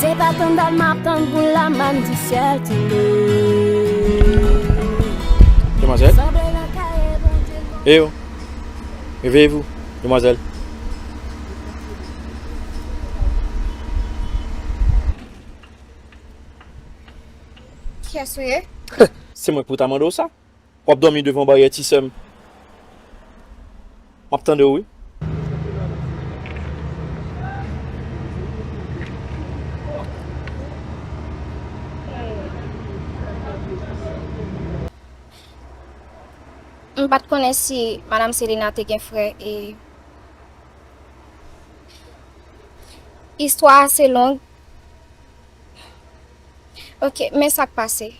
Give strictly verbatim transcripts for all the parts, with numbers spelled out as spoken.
Se pa tann dal m ap tann pou lamàn di syèl tonbe. Demwazèl? Sanble nan kaye Bondye. Eyo, réveillez-vous, demwazèl. Kiyès ou ye? Se mwen k pou ta mande w sa. W ap dòmi devan baryè ti sè m. M ap tande w, wi. M pa t konnen si Madam Selena te gen frè, e istwa a ase long. Ok, men sa k pase.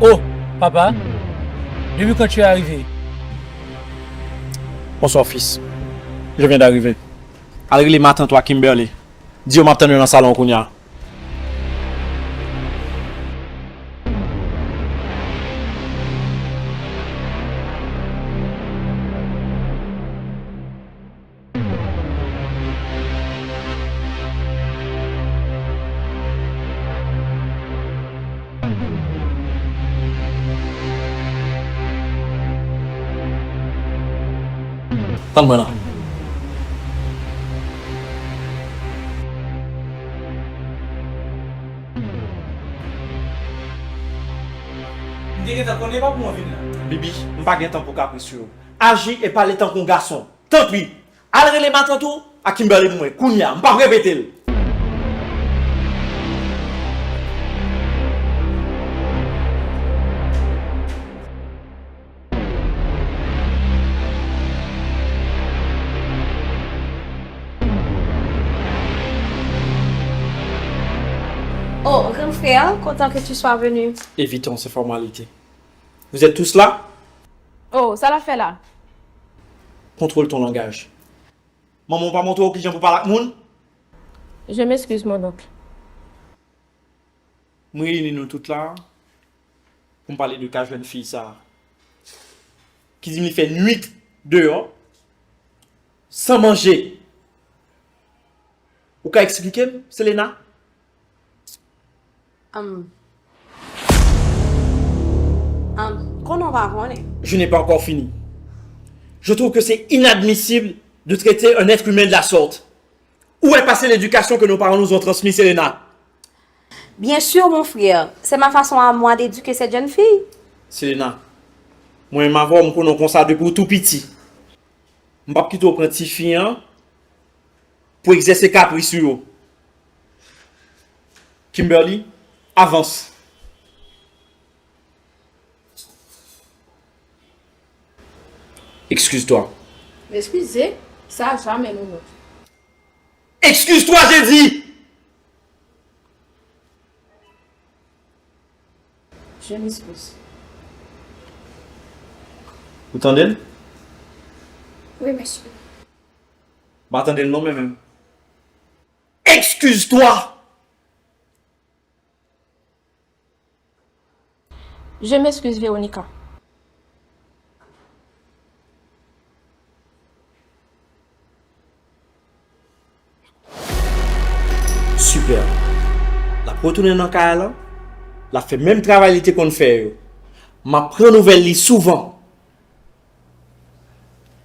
Oh, papa, depuis quand tu es arrivé? Bonsoir, fils. Je viens d'arriver. Al rele matant ou a Kimberly. Di yo m ap tann yo nan salon kounya. Tann mwen la. M te gentan konnen pa pou mwen vin la. Bibi, m pa gen tan pou kapris yo. Aji e pale tankou yon gason. Tanpri, al rele matant ou a Kimberly pou mwen, kounya, m p ap repete l. Oh, grand frère, content que tu sois venu. Évitons ces formalités. Vous êtes tous là? Oh, sa l ap fè la? Contrôle ton langage. Manman w pa montre w kijan pou pale ak moun? Je m'excuse, mon oncle. Mwen reyini nou tout la pou m pale de ka jèn fi sa a, ki di m li fè nwit deyò, san manje. Ou ka eksplike m, Selena? Am. Am, konnen w pa konnen. Je n'ai pas encore fini. Je trouve que c'est inadmissible de traiter un être humain de la sorte. Où est passée l'éducation que nos parents nous ont transmise, Selena? Bien sûr, mon frère, c'est ma façon à moi d'éduquer cette jeune fille. Selena, mwen menm avè w, m konnen w konsa depi w tou piti. M p ap kite w pran tifi an pou egzèse kapris ou yo. Kimberly, avans. Excuse-toi. M'excuser? Ça, jamais, non, non. Excuse-toi, j'ai dit! Je m'excuse. Ou tande l? Oui, monsieur. M pa tande l non, men menm. Excuse-toi! Je m'excuse, Veronica. Super. L ap retounen nan kay la. L ap fè menm travay li te konn fè yo. M ap pran nouvèl li souvan.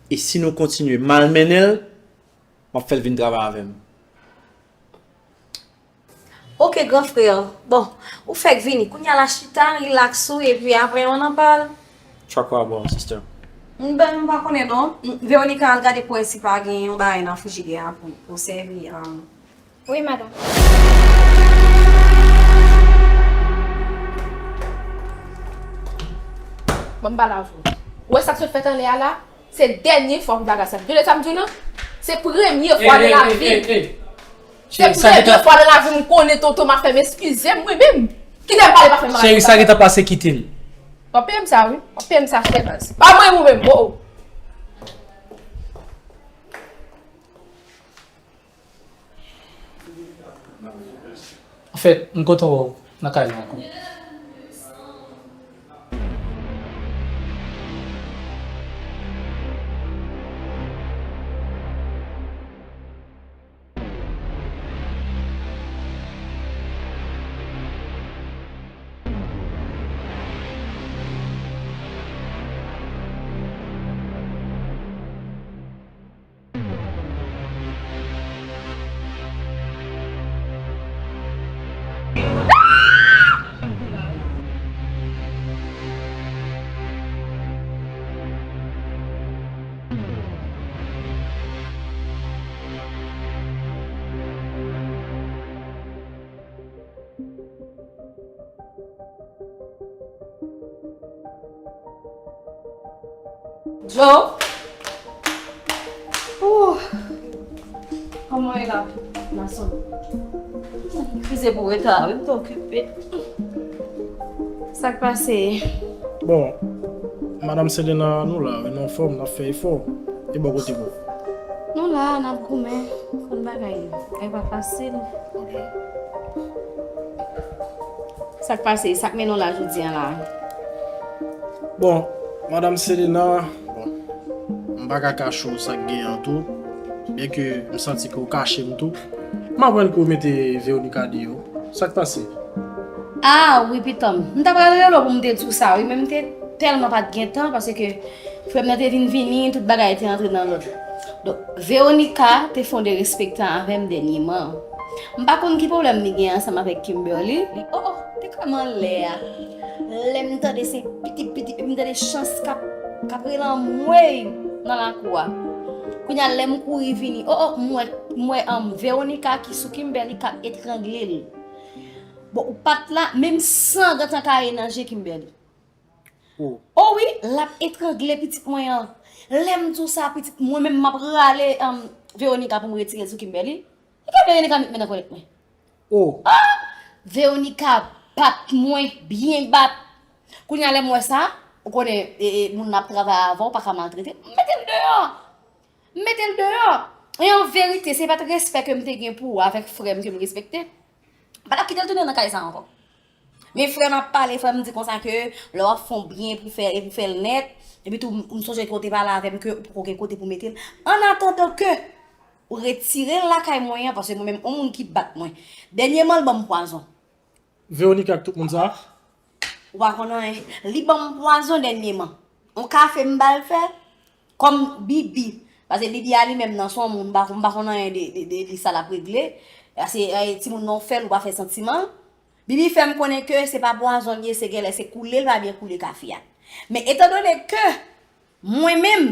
E si nou kontinye malmennen l, m ap fè l vin travay avè m. Ok, gran frè. Bon, ou fèk vini. Kounye a la chita, relax ou, epi apre on en parle. Truck wa bò, sister. M ben, m pa konnen non. Veronica al gade pou wè si pa gen yon bagay nan frijidè a pou, pou sèvi. Um, Wi, madanm. Bon, m pale avè w. Ou wè sa k sot fèt anlè a la? Se dènye fwa pou bagay sa. Tande sa m di w lan? Se premye fwa nan lavi m. Se premye fwa nan lavi m konnen tonton m ap fè m eskize m, wi menm. Kite m pale, pa fè m bagay. Cheri, sa gentan pase, kite l. W ap peye m sa, wi. W ap peye m sa, frè baz. Pa mwen, ou menm. Oh, oh. Anfèt, m kontan wè w nan kay la ankò. Joe? Ooh. Kòman w ye la, mason? Eskize pou reta a, wi, m te okipe. Sa k pase? Bon, Madanm Selena, nou la, wi, nou anfòm, n ap fè efò. E bò kote w? Nou la, n ap goumen. Konn bagay yo. Bagay pa fasil. Sa k pase? Sa k mennen w la jodi a la? Bon, Madanm Selena, bon, m pa ka kache w sa k gen an tou, byenke m santi ke w kache m tou. M aprann ke w mete Veronica deyò. Sa k pase? Ah, wi, pitanm. M ta pral rele w pou m te di w sa, wi, men m te tèlman pa t gen tan, paske frè m nan te vin vini, tout bagay te antre nan lòd. Donk, Veronica te fè yon derespektan avè m dènyèman. M pa konn ki pwoblèm li gen ansanm avèk Kimberly. Li, oh, oh, te kòm anlè a. Lè m tande se pitip, pitip, epi m tande Chans k ap, k ap rele anmwey nan lakou a. Kounye a, lè m kouri vini, oh, oh, m wè, m wè, um, Veronica ki sou Kimberly k ap etrangle l. Bon, ou pa t la, menm san gentan kaye nan je Kimberly. Oh wi, l ap etrangle pitit mwen an. Lè m di w sa, pitit mwen menm, m ap rale, um, Veronica pou m retire l sou Kimberly. Ki fè Veronica met men nan kolèt mwen? Oh! Ah! Veronica bat mwen, byen bat. Kounye a lè m wè sa, ou konnen, e, e, moun n ap travay avè w pa ka maltrete. M mete l deyò. M mete l deyò. E an verite, se pa t respè ke m te gen pou ou avèk frè m ke m respekte. M pa t ap kite l tounen nan kay sa ankò. Men frè m ap pale, frè m di konsa ke lè w ap fè yon byen pou fè, e pou fè l nèt, epi tou m sonje ke w te pale avè m ke ou poko gen kote pou mete l. An atandan ke ou retire l lakay mwen an, paske mwen menm, yon moun ki bat mwen. Dènyèman, l ban m pwazon. Veronica ak tout moun sa? Ou pa konn anyen. Li ban m pwazon dènyèman. Yon kafe m ba l fè, kòm Bibi. Paske Bibi a li menm nan se yon moun, m pa, m pa konn anyen de, de, de li sa l ap regle. Se, eh, timoun nan w fè l, ou pa fè santiman. Bibi fè m konnen ke se pa pwazon l ye, se genlè se koule l pa byen koule kafe a. Men etandone ke mwen menm,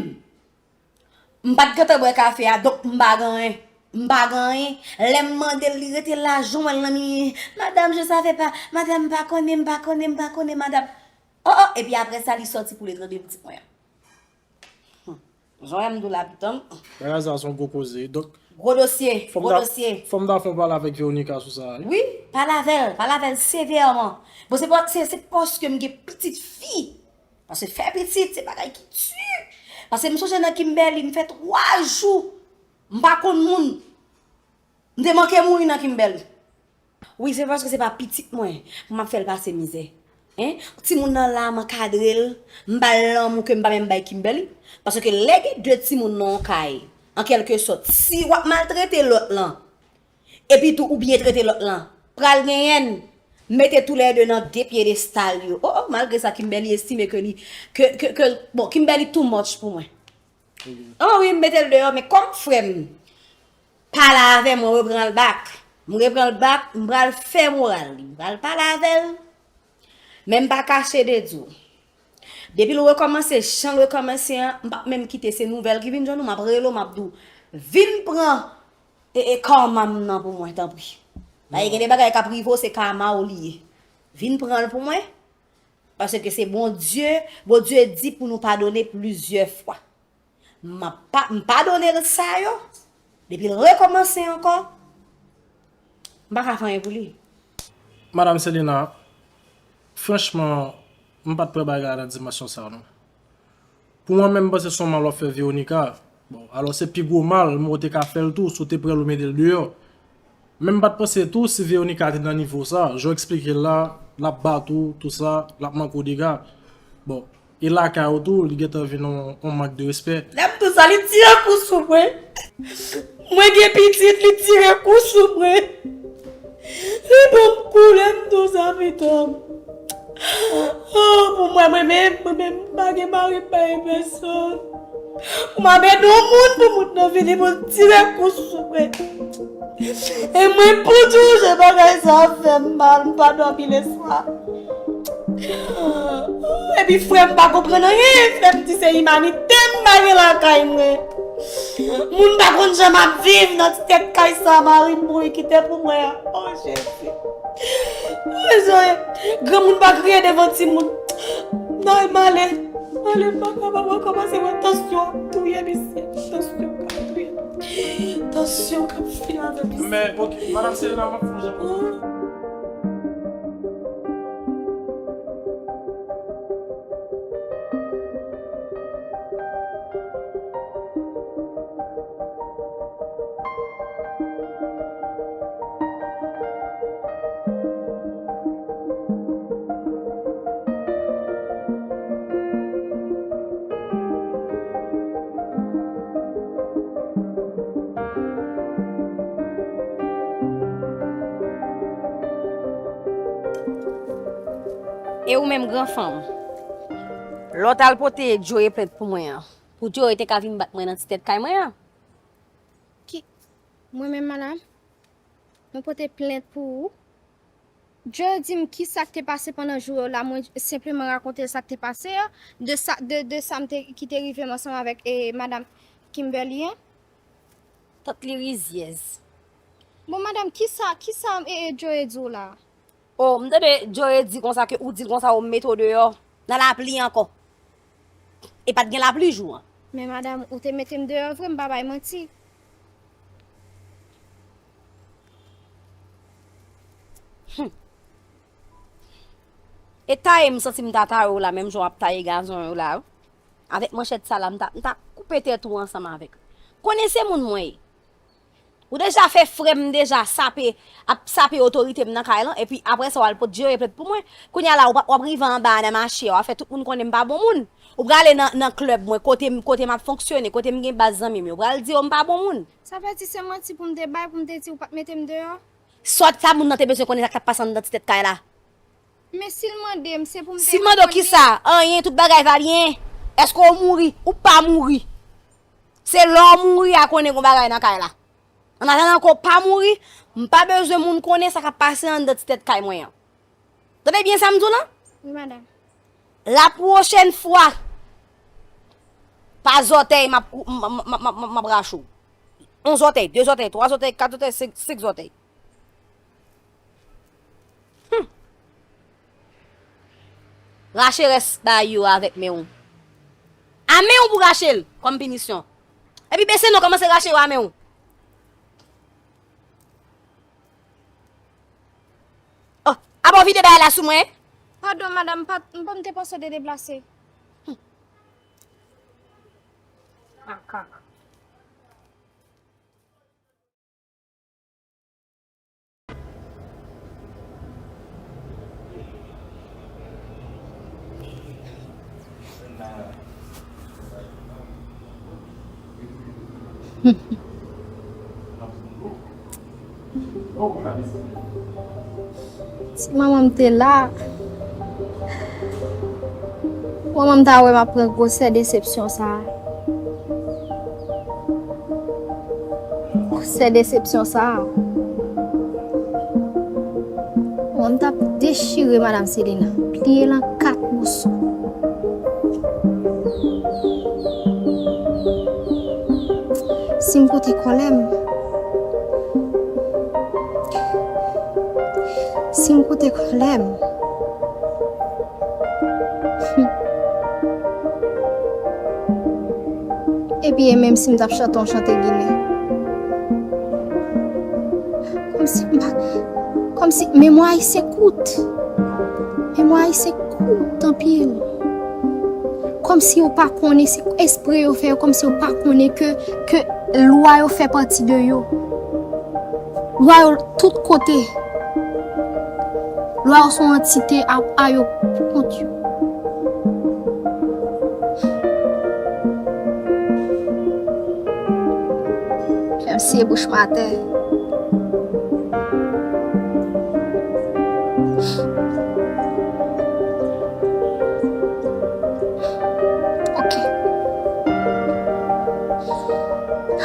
m pa t gentan bwè kafe a, donk m pa gen anyen. M pa gen anyen. Lè m mande l, li rete la, jan w wè l nan mi, madame, je savais pas, madame, m pa konnen, m pa konnen, m pa konnen, madame. Oh, oh, epi apre sa, li sòti pou l etrangle pitit mwen an. Hmm. Jan w wè m di w la, pitanm. Bagay sa se yon gwo koze. Donk, gwo dosye, gwo dosye. Fò m ta fè yon pale avèk Veronica sou sa, wi. Wi, pale avè l, pale avè l sevèman. Bon, se pa, se, se paske m gen pitit fi. Paske fè pitit, se bagay ki di. Paske m sonje nan Kimberly, m fè twa jou. M pa konn moun. M te manke mouri nan Kimberly. Wi, se paske se pa pitit mwen pou m ap fè l pase mizè. Hein? Timoun nan la, m ankadre l, m ba l lanmou ke m pa menm bay Kimberly. Paske lè gen de timoun nan yon kay, an kèlke sòt, si w ap maltrete lòt lan, epi tou ou byen trete lòt lan, pral genyen n mete toulède nan de pyedestal yo. Oh, oh, malgre sa, Kimberly estime ke li, ke, ke, ke, bon, Kimberly too much pou mwen. Oh wi, m mete l deyò, men kòm frè m pale avè m, mwen repran l back. M repran l back, m pral fè moral li. M pral pale avè l. Men m pa kache de di w. Depi l rekòmanse, jan l rekòmanse an, m p ap menm kite, se nouvèl ki vin jwenn ou, m ap rele w, m ap di w, vin pran e, e karma m nan pou mwen, tanpri. Paske gen de bagay k ap rive w, se karma w li ye. Vin pran l pou mwen, paske se Bondye, Bondye di pou nou padone plizyè fwa. M ap pa, m padone l sa yo. Depi l rekòmanse ankò, m pa ka fè anyen pou li. Madam Selena, franchman, m pa t pran bagay la nan dimansyon sa a non. Pou mwen menm, m panse se yon mal w ap fè Veronica. Bon, alò se pi gwo mal, men w te ka fè l tou, si w te pran l ou mete l deyò. Men m pa t panse tou si Veronica te nan nivo sa, jan w eksplike l la, l ap bat ou, tou sa, l ap manke w dega. Bon, e lakay ou tou, li gentan vin yon, yon mank de respè. Lè m di w sa, li tire kou sou mwen. Mwen gen pitit, li tire kou sou mwen. Li ban m koulè, m di w sa, pitit. Oh, pou mwen, mwen menm, mwen menm, m pa gen mari, m pa gen pèsòn. Pou m ap ede yon moun, pou moun nan vini pou l tire kou sou mwen. E mwen, pou di w, jan bagay sa ap fè m mal, m pa dòmi leswa. Epi frè m pa konprann anyen, frè m di se imanite m pa gen lakay mwen. Moun pa konn jan m ap viv nan ti tèt kay sa mari m mouri kite pou mwen an. Oh Jezi. Oh Jezi. Granmoun pa kriye devan timoun. Nan male, male m pa kapab ankò paske mwen tansyon ap touye misye. Tansyon k ap touye. Tansyon k ap fini avè misye. Men, ok, Madanm Selena, m ap fè yon jan pou ou. E ou menm gran fanm, lè w t al pote Joe plent pou mwen an, pou Joe te ka vin bat mwen nan ti tèt kay mwen an? Ki, mwen menm, madanm? Mwen pote plent pou ou? Joe di m kisa k te pase pandan jou yo la, mwen senpleman rakonte l sa k te pase an, de sa, de, de sa m te, ki te rive m ansanm avèk e, madanm Kimberly an. Tant li rizyèz. Bon, madanm, kisa, kisa e, e, Joe di w la? Oh, m tande Joe di konsa ke ou di l konsa ou mete w deyò nan lapli ankò. E pa t gen lapli jou an. Men madanm, ou te mete m deyò vre, m pa bay manti. Hum. E taye m santi m ta taye w la, menm jan w ap taye gazon yo la, wi. Avèk manchèt sa la, m ta, m ta koupe tèt ou ansanm avèk. Konnen se moun mwen ye. Ou deja fè frè m deja sape, ap sape otorite m nan kay lan, epi apre sa w al pot Joe plent pou mwen. Kounye a la, w ap, w ap rive anba a nan mache a, w ap fè tout moun konnen m pa bon moun. Ou prale nan, nan klèb mwen, kote m, kote m ap fonksyone, kote m gen baz zanmi m yo, w pral di yo m pa bon moun. Sa vle di se manti pou m te bay, pou m te di ou pa t mete m deyò? Sòt sa moun nan te bezwen konnen sa k t ap pase anndan ti tèt kay la. Men si l mande m, se pou m te reponn li. Si l mande w kisa? Anyen, tout bagay va byen. Èske w mouri? Ou pa mouri. Se lè w mouri a konnen gon bagay nan kay la. An atandan ke w pa mouri, m pa bezwen moun konnen sa k ap pase anndan ti tèt kay mwen an. Tande byen sa m di w lan? Wi, madanm. Lapwochèn fwa, pa zòtèy m ap, m, m, m, m, m, m ap rache w. Yon zòtèy, de zòtèy, twa zòtèy, kat zòtèy, senk, senk zòtèy. Hum. Rache rès bagay yo avèk men w. A men w pou rache l kòm pinisyon. Epi bese non, kòmanse rache yo a men w. Oh, apa w vide bagay la sou mwen? Padon, madanm, m pa, m pa, m te panse w te deplase. Makak. Si manman m te la, manman m ta wè m ap pran gwosè desepsyon sa a. Gwosè desepsyon sa a. Manman m t ap dechire Madam Selena, pliye l an kat moso. Si m koute kòlè m, si m koute kòlè m, epi e menm si m t ap chante yon chante ginen. Kòmsi m pa, kòmsi memwa ayisyen kout. Memwa ayisyen kout anpil. Kòmsi yo pa konnen, se espre yo fè yo, kòmsi yo pa konnen ke, ke lwa yo fè pati de yo. Lwa yo tout kote. Lwa yo se yon antite apa yo pou kont yo. Kè m siye bouch m atè. Ok.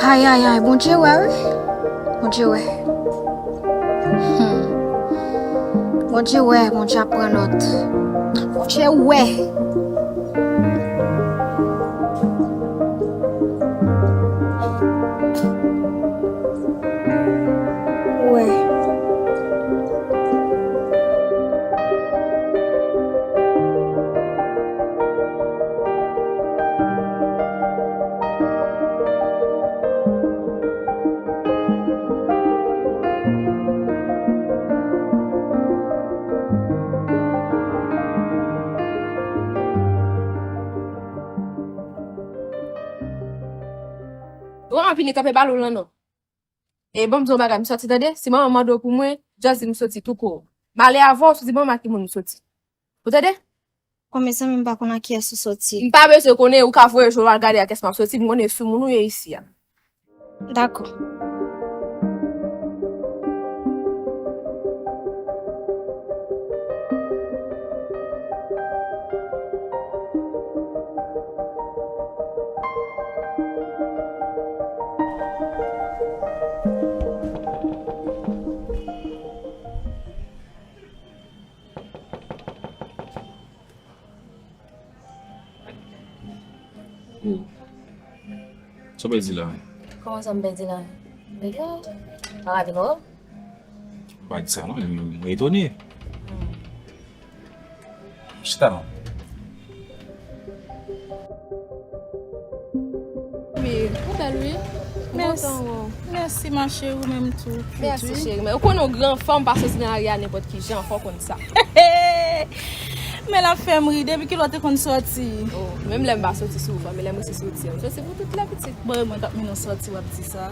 Ay, ay, ay, Bondye wè, wi. Bondye wè. Hmm. Bondye wè, Bondye ap pran nòt. Bondye wè. Wè. Ou pa vini kanpe bal ou lan non. E ban m di w yon bagay, m sòti tande. Si manman mande w pou mwen, just di m soti tou kou. M ale avè w, si w di manman a ki moun m soti. Ou tande? Kòm mezanmi, m pa konn a kiyès ou soti. M pa bezwen konnen, ou ka voye je w al gade a kiyès m ap soti, m konnen sou moun ou ye isi a. Dakò. Sa w pral di la? Kòman sa m pèdi la? Deja, pa gade non. Pa di sa non, m etone. Hmm. Chita non. Wi, ou bèl wi. M kontan wè w. Mèsi ma cheri, ou menm tou. Mèsi cheri. Men ou konnen yon gran fanm pa soti nan lari a nenpòt ki jan, fò w konn sa. Men l ap fè m ri, depi kilè w te konn soti? Oh, menm lè m pa soti souvan, men lè m resi soti, m soti pou tout lè pitit. Bon, e mwen k ap mennen w soti, w ap di sa?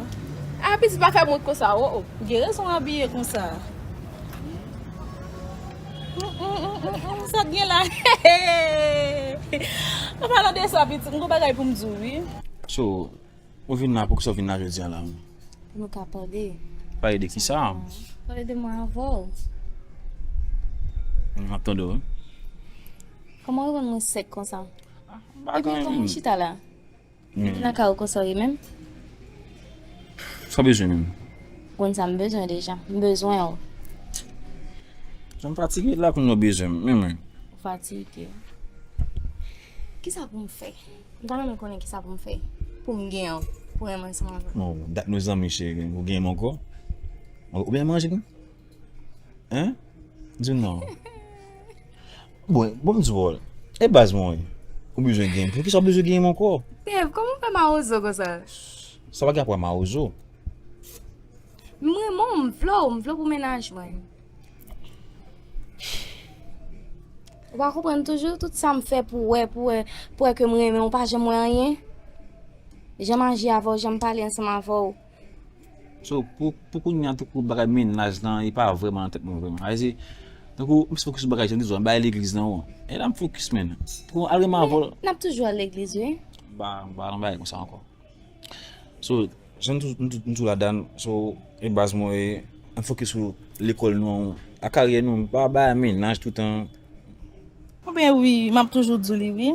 Ah, pitit pa fè m wont konsa, oh, oh. Ou gen rezon w abiye konsa. Mm, mm, mm, mm, mm, sa t gen la? An palan de sa, pitit, m gon bagay pou m di w, wi. So, ou vin la, poukisa w vin la jodi a la? Pou nou ka pale. Pale de kisa? Pale de mwen avè w. M ap tande w, wi. Kòman w reponn mwen sèk konsa? Ah, m pa gen anyen. Chita la. Hmm. Nan ka ou konsa w ye menm? Sa w bezwen menm? Ou konn sa m bezwen deja. M bezwen w. Jan m fatige la kounye a w bezwen m, menm, menm. Ou fatige. Kisa pou m fè? M ta renmen konnen kisa pou m fè. Pou m genyen w. Pou renmen ansanm avè w. Bon, dat nou zanmi cheri, ou genyen m ankò? Ou byen manje, non? Hein? Di m non. Bon, bon, m di w, e baz mwen, wi. Ou bezwen genyen m. Poukisa w bezwen genyen m ankò? Dev, kòman w fè mawozo konsa? Sa pa gen rapò a mawozo. M renmen w, m vle w, m vle w pou mennaj mwen. Ou pa konprann toujou, tout sa m fè pou w wè, pou w wè, pou w wè ke m renmen w, ou pa janm wè anyen. Jan m aji avè w, jan m pale ansanm avè w. So, pou, pou kounye a, tankou bagay mennaj lan, li pa vrèman nan tèt mwen vrèman. Sa vle di, tankou, m fokis sou bagay jan m di w, m bay legliz lan, wi. E la m fokis, menn. Tankou, al renmen avè w. N ap toujou al legliz, wi. M pa, m pa nan bagay konsa ankò. So, Jan nou tou, nou tou, nou tou ladan, so, e baz mwen, e, ann fokis sou lekòl nou, a karyè nou, pa bay mennaj toutan. Oubyen wi, m ap toujou di w li, wi.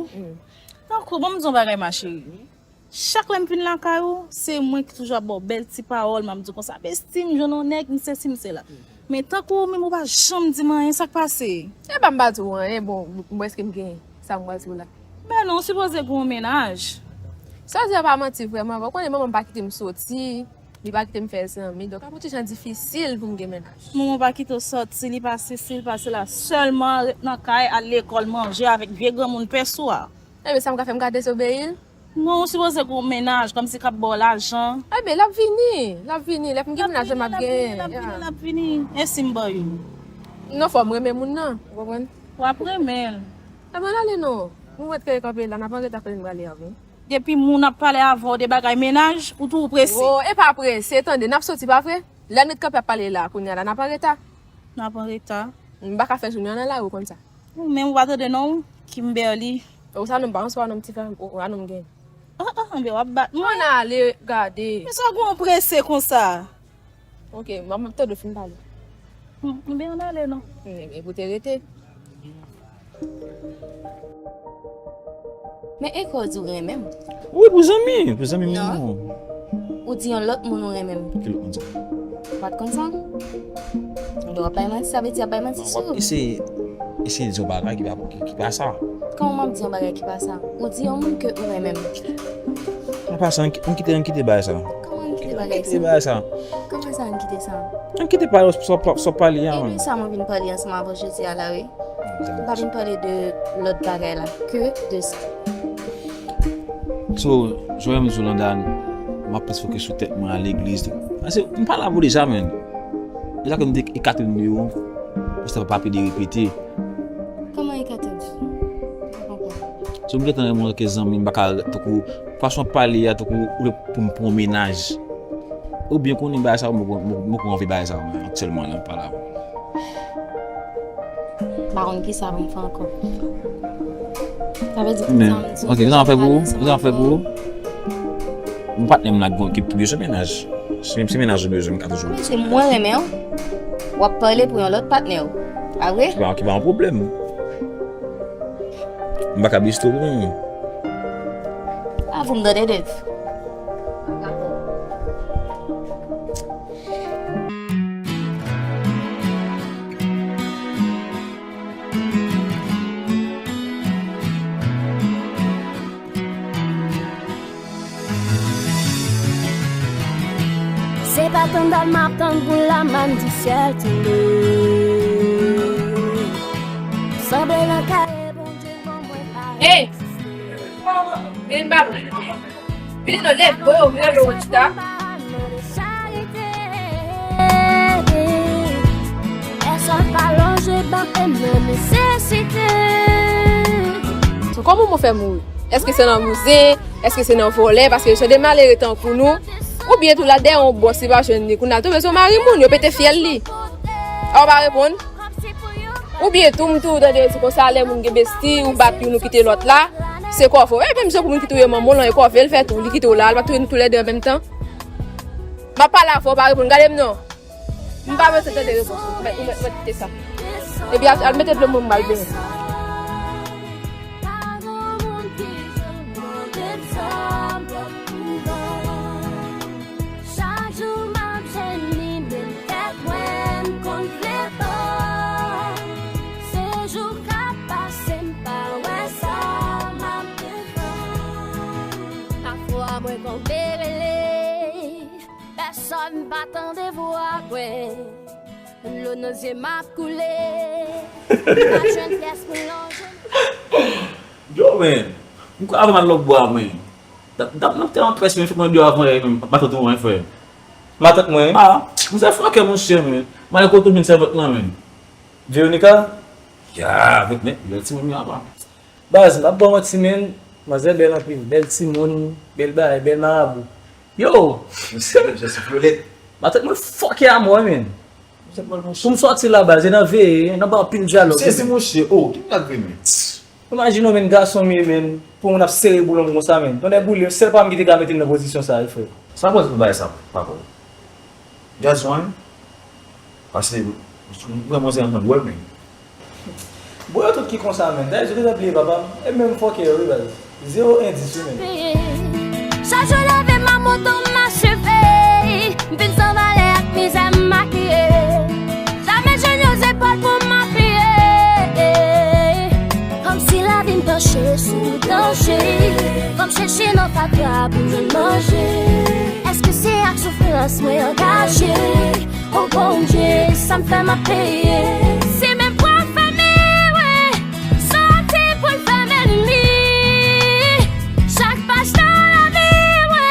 Tankou, ban m di w yon bagay, ma chérie. Chak lè m vin lakay ou, se mwen ki toujou ap ba w bèl ti pawòl, m ap di w konsa, "Besti, m jwenn yon nèg, m sesi, m sela." Men tankou ou menm, ou pa janm di m anyen, sa k pase? E pa m pa di w anyen, bon, m, m, èske m gen sa m pral di w la? Men non, ou sipoze gen yon mennaj. Sa w di a pa manti vrèman, bon, ou konnen manman m pa kite m soti, li pa kite m fè zanmi, donk ap yon ti jan difisil pou m gen mennaj. Manman w pa kite w soti, li pa sesi, li pa sela, sèlman ret nan kay, al lekòl, manje avèk vye granmoun pès ou a. Ebyen, sa m ka fè, m ka dezobeyi l? Non, ou sipoze gen yon mennaj, kòmsi k ap ba w lajan. Ebyen, l ap vini, l ap vini, lè m gen mennaj la, m ap genyen. L ap vini, l ap vini, l ap vini. E si m ba w youn? Non, fò m renmen moun nan, ou konprann? W ap renmen l. Ebyen, ale non. Nou ret kanpe la, n ap anreta kote n prale a, wi. Depi moun ap pale avè w de bagay mennaj, ou tou ou prese. O, e pa prese, tande, n ap soti, pa vre? Lè n ret kanpe ap pale la, kounye a la, n ap anreta. N ap anreta. M pa ka fè jounen an nan lari, ou konn sa. Ou menm ou pa tande non, Kimberly. Ou sa non pa, ou sa non ti frè, ou a non gen. Ah, ah, anben w ap bat mwen. Ann ale, gade. Men sa w gen w prese konsa? Ok, m ap tande w fin pale. Hmm, anben ann ale non. Hmm, e pou te rete. Men e kò w di w renmen m. Wi, pou zanmi, pou zanmi m. Non. Ou di yon lòt moun ou renmen m. Ki lòt moun sa? Ou pa t konn sa? Ou dwe ap bay manti, sa vle di ap bay manti sou ou. Eseye, eseye di yon bagay ki pa, ki, ki pa sa. Kòman m ap di yon bagay ki pa sa? Ou di yon moun ke ou renmen m. An pasan, ann ki-, ann kite, ann kite bagay sa. Kòman ann kite bagay sa? Ann kite bagay sa. Kòman sa ann kite sa? Ann kite pale, sa w pa, sa w pale a, man. E de sa mwen vin pale ansanm avè w jodi a la, wi. M pa vin pale de lòt bagay la, ke de sa. So, jan m di w, Landane, m ap plis fokis sou tèt mwen a legliz. Paske m pa la pou deja, menn. Deja ke m te ekate nimewo w, pastè pa pede repete. Kòman ekate w? M pa konprann. So, m gentan renmen w antanke zanmi, m pa ka, tankou, fason w ap pale a, tankou, ou vle pou m pran yon mennaj. Ou byen konnen bagay sa yo, mwen, mwen, mwen, mwen anvi bagay sa yo, men aktyèlman, la, m pa la pou. M pa konn kisa pou m fè ankò. Sa vle di, men, sa m di, ok, kisa m fè pou ou? Kisa m fè pou ou? Yon patnè m la ki, ki bezwen mennaj. Si, si mennaj ou bezwen, m ka toujou. Mesye, mwen renmen w. W ap pale pou yon lòt patnè w. Pa vre? Ki pa, ki pa yon pwoblèm. M pa ka bisto pou ou. Pa pou m tande, Dave. Se pa tandal m ap tann pou lamàn di syèl tonbe. Sanble nan kare Bondye ban mwen pare. Hey! Vin ba mwen. Vin non, leve w, leve w, chita. Pèsonn pa lonje ban m nan nesesite. So, kòman mwen fè mouri? Èske se nan mize? Èske se nan vòlè? Paske jan de malere tankou nou, oubyen tou la dèyè yon bòs li pa jwenn li, kounye a l tonbe sou mari moun, yo pete fyèl li. A w pa reponn? Oubyen tou, m tou tande yo di konsa, lè moun gen besti, ou bat youn, ou kite lòt la, se kòve w. E menm jan pou moun ki touye manman w lan, e kòve l fè tou, li kite w la, l pa touye nou toulède an menm tan. M ap pale avè w, pa reponn, gade m non. M pa bezwen tande repons ou, ou mèt, ou mèt, ou mèt kite sa. Epi al, al mete dlo mwen, m al benyen. Chak jou m ap jwenn li, menm tèt mwen m konn fle bò. Se jou k ap pase, m pa wè sa, m ap devan. Pafwa mwen konn rele, pèsonn pa tande vwa mwen. Dlo nan zye m ap koule. M pa jwenn pyès pou lonje. Yo, men, m kwè avè m al lòk bwa, men. Dam, dam nan te antrès, men fèk mwen di yo avan yè, men matant ou, men, frè. Matant mwen? Ah, mizè fòkè, monchè, men. M ale kote w jwenn sèvant lan, men. Veronica? Ya, avèk, men, bèl timoun yo apa. Baz, m ap ba w manti, men. Manzè bèl anpil, bèl timoun, bèl bagay, bèl marabou. Yo! Misye menm jan sou flolèt. Matant mwen fòkè a mò, men. Misye pral monchè. Pou m sòti la, baz, e nan veye, nan ba anpil dyalòg. Sezi monchè, oh, ki nèg vre, men? Imajine w, men, gason m ye, men, pou moun ap sere boulon m konsa, men. Tonnè boule, sèl pa m ki te ka mete m nan pozisyon sa, wi, frè. Sa pral pou bagay sa, papa? Just one? Paske, vrèman, se antann wè, men. Bon, yo tout ki konsa, men. Dayè, yo te bliye papa m. E menm fòkè yo, wi, baz. Zewo endis, wi, men. Chak jou leve m a moto m acheve. M vin san valè ak mizè m makiye. Jamè jwenn yon zepòl pou m apiye. Kòmsi lavi m panche sou danje. Kòm chèche nan fatwa pou jwenn manje. Èske se ak soufrans mwen angaje? O Bondye, sa m fè m ap peye. Se menm pwòp fanmi, wi, soti pou l fèmen li. Chak paj nan lavi, wi,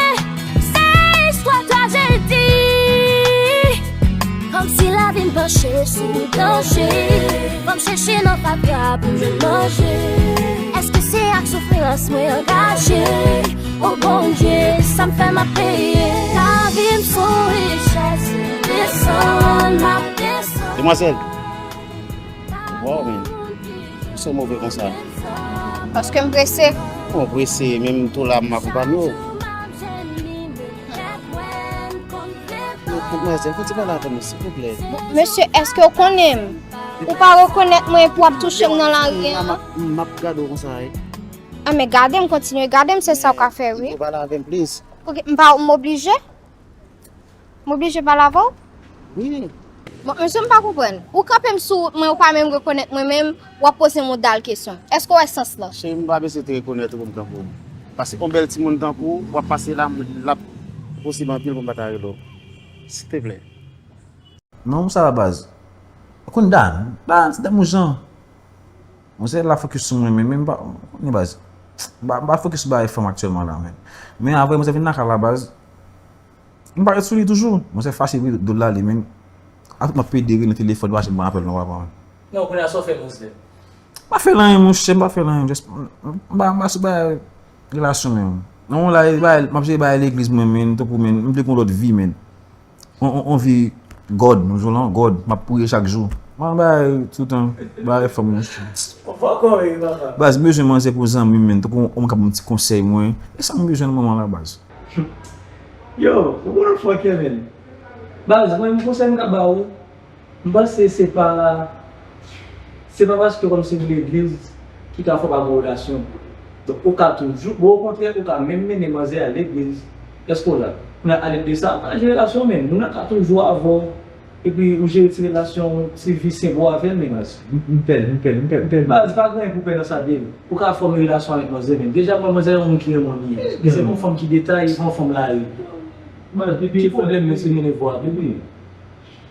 se istwa trajedi. Kòmsi lavi m panche sou danje. Ban m chèche nan fatwa pou m jwenn manje. Èske se ak soufrans mwen angaje? O Bondye, sa m fè m ap peye. Lavi m sou richès, desann, m ap desann. Demwazèl. Wow, men. Ou se move konsa. Paske m prese. Bon, prese, menm tou la, m akonpanye w. Madmwazèl, fè ti pale avè m, silvouplè. Mesye, èske w konnen m? Ou pa rekonèt mwen epi w ap touche m nan lari a? M ap, m ap gade w konsa, wi. A, men gade m, kontinye gade m, se sa w ka fè, wi. Ou pale avè m, please. Ok, m pa, m oblije? M oblije pale avè w? Wi. Bon, mesye, m pa konprann. Ou kanpe m sou wout mwen, ou pa menm rekonèt mwen menm, w ap poze m yon dal kesyon. Èske w wè sans lan? Cheri, m pa bezwen te rekonèt ou pou m kanpe w. Paske yon bèl timoun tankou w, w ap pase la, l ap posib anpil pou m pa ta rele w. Silteplè. Non, sa va baz. Ou konn Dan, Dan, se Dan Moujan. Mwen se la fokis sou mwen menm, men m pa, konnen baz. M pa, m pa fokis sou bagay fanm aktyèlman la, men. Men apre mwen se vin lakay la baz. M pa ret sou li toujou. Mwen se fache vre do l la li, men. Apre m ap pede rele nan telefòn, li pa janm pran apèl non, papa. Non, kounye a sa w fè, Mozlè? M pa fè l anyen, monchè, m pa fè l anyen. Just, m, m pa, m pa sou bagay relasyon menm. Non, la, e bagay, m ap jere bagay legliz mwen, men, tankou, men, m vle gen yon lòt vi, men. On, on, on vi God, nou jwenn lan, God, m ap priye chak jou. M ap bay toutan, bay fanm, monchè. Ou pa kòrèk, papa. Baz, m bezwen manzè pou zanmi m, men, tankou, on moun k ap ban m ti konsèy mwen. E sa m bezwen nan moman la, baz. Yo, ou konn fòkè, men. Baz, mwen, m konsèy m ka ba ou. M panse se pa, se pa paske kòmsi w legliz ki ka fè w pa gen relasyon. Donk, ou ka toujou, bon, okontrè, ou ka menm mennen manzè a legliz. Èske w la? Kounye a, alèd de sa, pa jere relasyon, men moun nan ka toujou avè w. Epi, ou jere ti relasyon, ti vi senp ou avè l, men. Baz, m, m pè, m pè, m pè, m pè. Baz, pa gen anyen pou pè nan sa, babe. Ou ka fòme relasyon avèk manzè, men. Deja, mwen, manzè, yon moun ki renmen w li ye. E se pa yon fanm ki detay, e pa yon fanm lari. Baz, baby, ki pwoblèm, men, se mennen vwa, baby.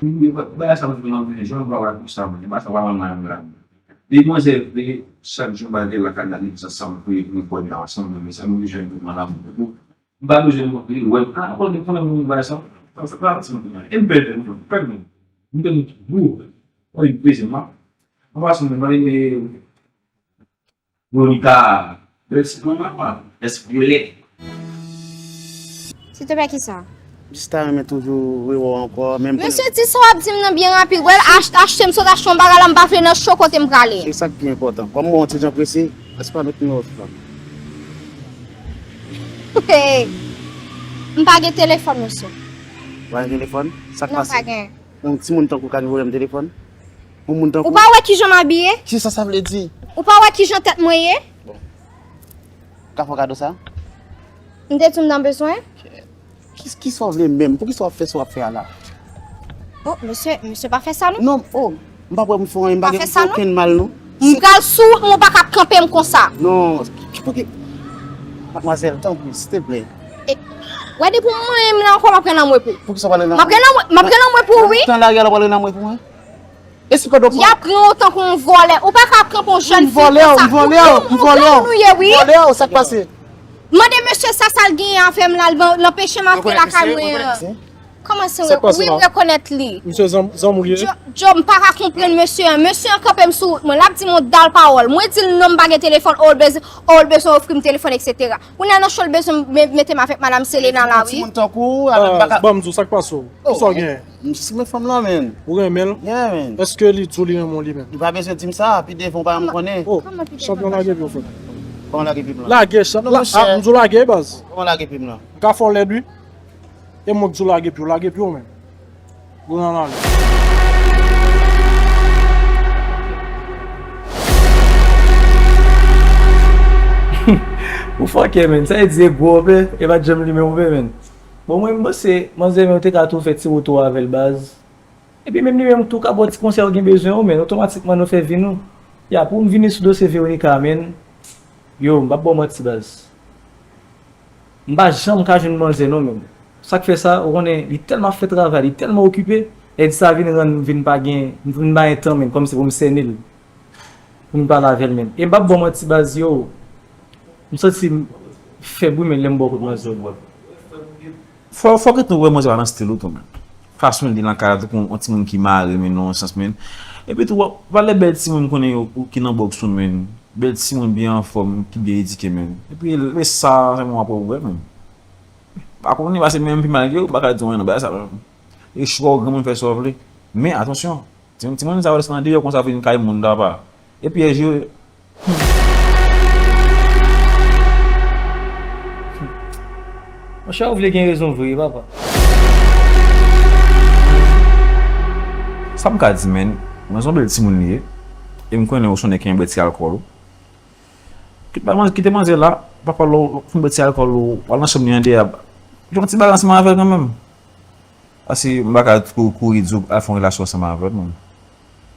Wi, wi, ba-, bagay sa m fè nan jan m pa wè konsa, mwen. Ba sa pa manman m la. Demwazèl vle chak jou m ale lakay la, li di ansanm pou nou bwè vin ansanm, men sa nou bezwen pou mwen la, m pa bezwen mwen vin wè. A, bon, de pwoblèm mwen bagay sa. Sa, sa pa ansanm pou mwen. E m pèdi, m pèdi. M pèdi tou. Wi, prezan. An pasan, mwen, mwen, Monica, Bèl Sitwon, papa. Èske Violette? Silteplè, kisa? Jis ta renmen toujou rewè w ankò, men m konnen. Mesye, di sa w ap di m nan byen rapid. Wè, ach-, achte m sot achte yon bagay la, m pa vle nan cho kote m prale. Se sa k pi enpòtan. Kòm mwen yon ti jan prese, èske w pa met nimewo w sou fòn? Hey! M pa gen telefòn, mesye. Ou pa gen telefòn? Sa k pase? Non, m pa gen. Yon timoun tankou w ka gen pwoblèm telefòn? Yon moun tankou w? Ou pa wè kijan m abiye? Kisa sa vle di? Ou pa wè kijan tèt mwen ye? Bon. Ou ka fè w kado sa? M te di w m nan bezwen. Ki, kisa w vle menm? Poukisa w ap fè sa w ap fè a la? Oh, mesye, mesye, pa fè sa non. Non, oh, m pa wè m fè anyen, m pa gen okenn mal non. M pral sou wout mwen, ou pa ka ap kanpe m konsa. Non, ki, ki, ki, madmwazèl, tanpri, silteplè. E, wè, depi w manyen m la ankò, m ap gen lanmou pou ou. Poukisa w pral gen lanmou? M ap gen lanmou, m ap gen lanmou pou ou, wi. Nan lari a la, w pral gen lanmou pou mwen? E si kòd w pran? Y ap pran w tankou yon vòlè. Ou pa ka ap kanpe yon jèn fi konsa. M vòlè w, m vòlè w, m vòlè w. Ou vòlè w, sa k pase? Mande mesye sa, sa l genyen avè m la, l ban, l anpeche m antre lakay mwen an. Kòman se yon, wi, m rekonèt li. Misye zanm-, zanmi w li ye? Djo, Djo, m pa ka konprann mesye an. Mesye an kanpe m sou wout mwen. L ap di m yon dal pawòl. Mwen di l non, m pa gen telefòn, oh, l bezwen, oh, l bezwen ofri m telefòn, etsetera. Kounye a nan cho l bezwen m-, mete m avèk madanm Selena la, wi. Timoun tankou w, avèk baka. Ban m di w sa k pase w. Kisa w genyen? M jis renmen fanm lan, menn. Ou renmen l? Yeah, menn. Èske li di w li renmen w li menm? Li pa bezwen di m sa, pi devan w pa janm konnen. Oh, chanpyon lage pye w frè. Kòman lage pye m lan? Lage, chanpyon, la, ah, m di w lage, baz. Kòman lage pye m lan? M ka fè w lèd, wi. E mwen k di w lage pye w, lage pye w menm. Grenn ale. Ou fòkè, menn. Sa e di e gwo ope, e pa t janm limen ope, menn. Bon, mwen, m panse, manzè, men ou te ka tou fè ti woto avè l, baz. Epi menm li menm tou ka ba w ti konsèy ou gen bezwen yo, men otomatikman nou fè vi nou. Ya, pou m vini sou dosye Veronica a, menn, yo, m p ap ba w manti, baz. M pa janm ka jwenn manzè non, menm. Sa k fè sa, ou konnen, li tèlman ap fè travay, li tèlman okipe, lè di sa vin rann m vin pa gen, m vin pa gen tan, menm, kòmsi pou m sènen l. Pou m pale avè l menm. E m p ap ba w manti, baz, yo. M santi m fèb wi, men lè m bò kot manzè. Fò, fò ke tou wè manzè pa nan stil ou tou, men. Fason l ye nan kay la, tankou yon timoun ki mare, men nan yon sans, men. Epi tou, w ap pale bèl timoun m konnen yo, ou ki nan bòks ou, men. Bèl timoun byen anfòm, ki byen edike, men. Epi, lè sa, se mwen ap wè, men. Pa konnen, pase menm pi mal ke ou, m pa ka di w anyen nan bagay sa, men. E chwa w granmoun fè sa w vle. Men, atansyon. Ti, timoun sa yo rete nan deyò konsa vin kay moun dapa. E pyèj yo. Monchè, ou vle gen rezon vre, papa. Sa m ka di, menn, mwen se yon bèl timoun li ye. E m konnen ou se yon nèg ki renmen bwè ti alkòl ou. Kite manzè, kite manzè la, papa lè w fin bwè ti alkòl ou, w al nan chanm li andeyè. Jwe yon ti bagay ansanm avè l kanmenm. Paske m pa ka kou-, kouri di w al fè yon relasyon ansanm avè l, non.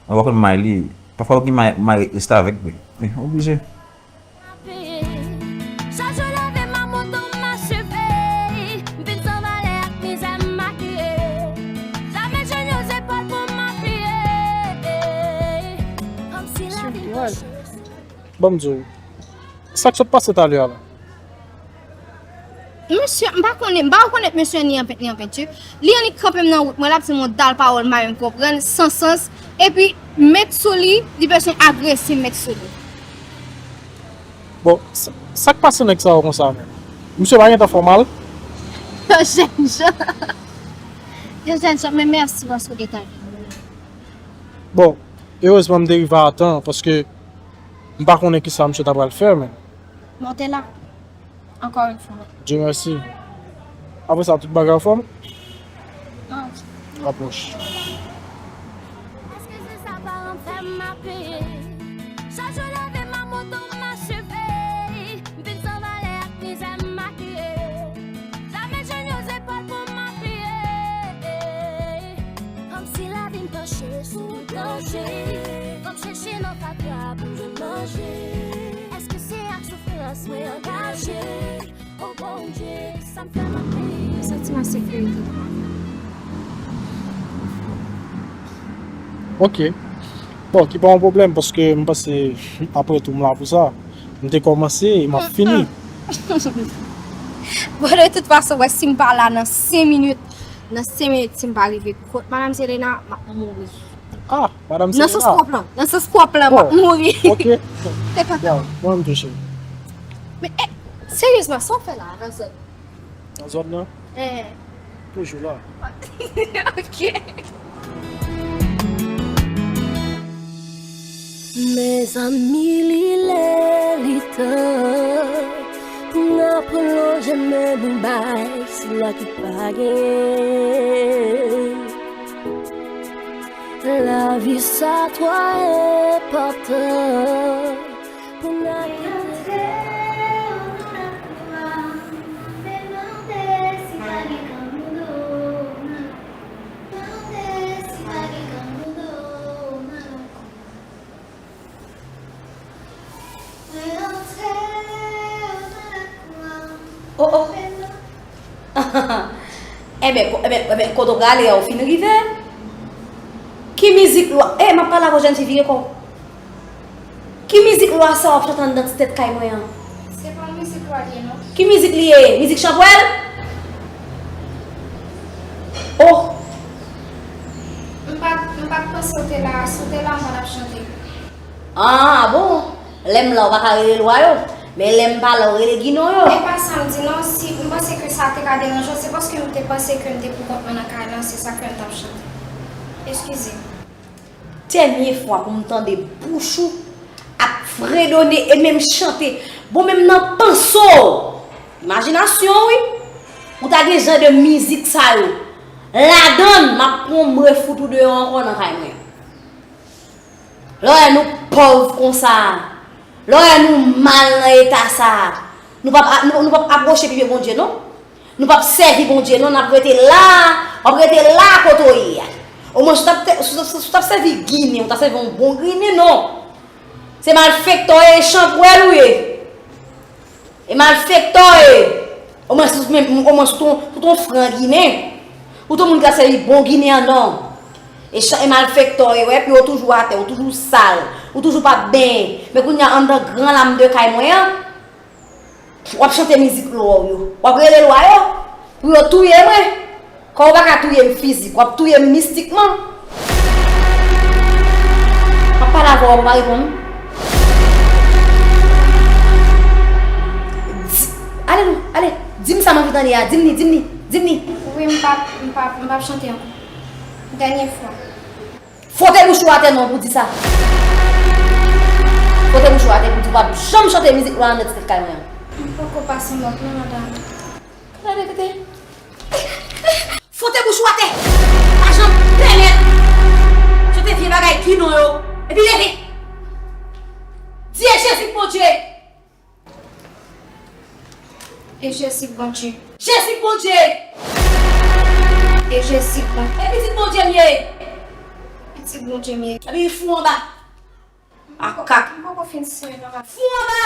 Mwen pa konn may li. Pafwa ou gen may, may restavèk vre. Wi, oblije. Chak jou leve m a moto m acheve. M vin san valè ak mizè m makiye. Jamè jwenn yon zepòl pou m apiye. Kòmsi lavi panche sou. Ban m di w, sa k sot pase talè a la? Mesye, m pa konnen, m pa rekonèt mesye ni an pent, ni an penti. Li annik kanpe m nan wout mwen, l ap di m yon dal pawòl m pa menm konprann, san sans. Epi, met sou li, li bezwen agrese m met sou li. Bon, sa, sa k pase nèg sa yo konsa menm? Misye pa gentan fè w mal? Yo jènjan. Yo jènjan, men mèsi paske w te tann. Bon, erezman m te rive a tan, paske m pa konnen kisa misye ta pral fè, men. Monte la. Encore une fois. Dieu merci. Apre sa, tout bagay anfòm? Non. Apwòch. Èske se sa paran fè m mape? Chak jou leve m a moto m acheve. M vin san valè ak mizè m makiye. Jamè jwenn yon zepòl pou m apiye. Kòmsi lavi m panche sou danje. Kòm chèche nan fatra pou m jwenn manje. Èske se ak soufrans mwen angaje? O Bondye, sa m fè m ap peye? Santi m an sekirite. Ok. Bon, ki pa yon pwoblèm, paske m panse, apre tou, m la pou sa. M te kòmanse e m ap fini. Bon, de tout fason, wè, si m pa la nan senk minit, nan senk minit, si m pa rive kot Madam Selena, m ap mouri. Ah, Madam Selena. Nan sans pwòp lan, nan sans pwòp lan, m ap mouri. Ok. Se pa... Bon, mwen menm tou, cheri. Men, eh, seryezman, sa w fè la, nan zòn? Nan zòn nan? Eh. Toujou la. Ok. Mezanmi, li lè, li tan pou n ap pwolonje men nou bay sila ki pa gen. Lavi sa twò enpòtan pou n ap kite. Oh, oh. Enben, ko-, enben, enben, kote w prale a, ou fin rive? Ki mizik lwa, eh, m ap pale avè w, jèn fi, vire kò w. Ki mizik lwa sa w ap chante anndan ti tèt kay mwen an? Se pa yon mizik lwa li ye, non. Ki mizik li ye? Mizik chanpwèl? Oh! M pa t, m pa t panse w te la. Si w te la, m pa t ap chante. Ah, bon? Lè m la, w pa ka rele lwa yo. Men lè m pa la, w rele ginon yo. E pa sa m di non, si m panse ke sa te ka deranje w, se paske m te panse ke m te pou kont mwen nan kay lan, se sa k fè m t ap chante. Eskize. Dènye fwa pou m tande bouch ou ap fredone e menm chante. Bon, menm nan panse w. Imajinasyon, wi. Ou ta gen jan de mizik sa yo. Ladann, m ap pran m refout ou deyò ankò nan kay mwen. Lè w wè nou pòv konsa, lè w wè nou mal nan eta sa, nou p ap, nou, nou p ap apwoche pi pye Bondye non. Nou p ap sèvi Bondye non, n ap rete la, w ap rete la kote w ye a. Omwen si w t ap, si w t ap sèvi Ginen, ou t ap sèvi yon bon Ginen non. Se malfektè w ye, chanpwèl ou ye. E malfektè w ye. Omwen si w menm, omwen si w t on, si w t on fran Ginen. Ou t on moun ki ap sèvi bon Ginen an non. E chan, e malfektè w ye, wè, pye w toujou atè, ou toujou sal, ou toujou p ap benyen. Men kounye a anndan gran lam de kay mwen an, w ap chante mizik lwa w yo. W ap rele lwa yo pou yo touye mwen. Kòm w pa ka touye m fizik, w ap touye m mistikman. M ap pale avè w, ou pa reponn. Di, ale non, ale, di m sa m anvi tande a, di m li, di m li, di m li. Wi, m p ap, m p ap, m p ap chante ankò. Dènye fwa. Fwote bouch ou atè non pou di sa. Fwote bouch ou atè pou di w p ap janm chante mizik lwa nan ti tèt kay mwen an. M poko pase mòd non, madanm. Gade tete. Fwote bouch ou atè. Pa janm pèmèt chante vye bagay Ginen yo. Epi leve. Di e Jezi k Bondye. E Jezi k Bondye. Jezi k Bondye. E Jezi k Bondye. E pitit Bondye m ye. Pitit Bondye m ye. Epi fou anba. Makak. M poko fin sere non, madanm. Fou anba.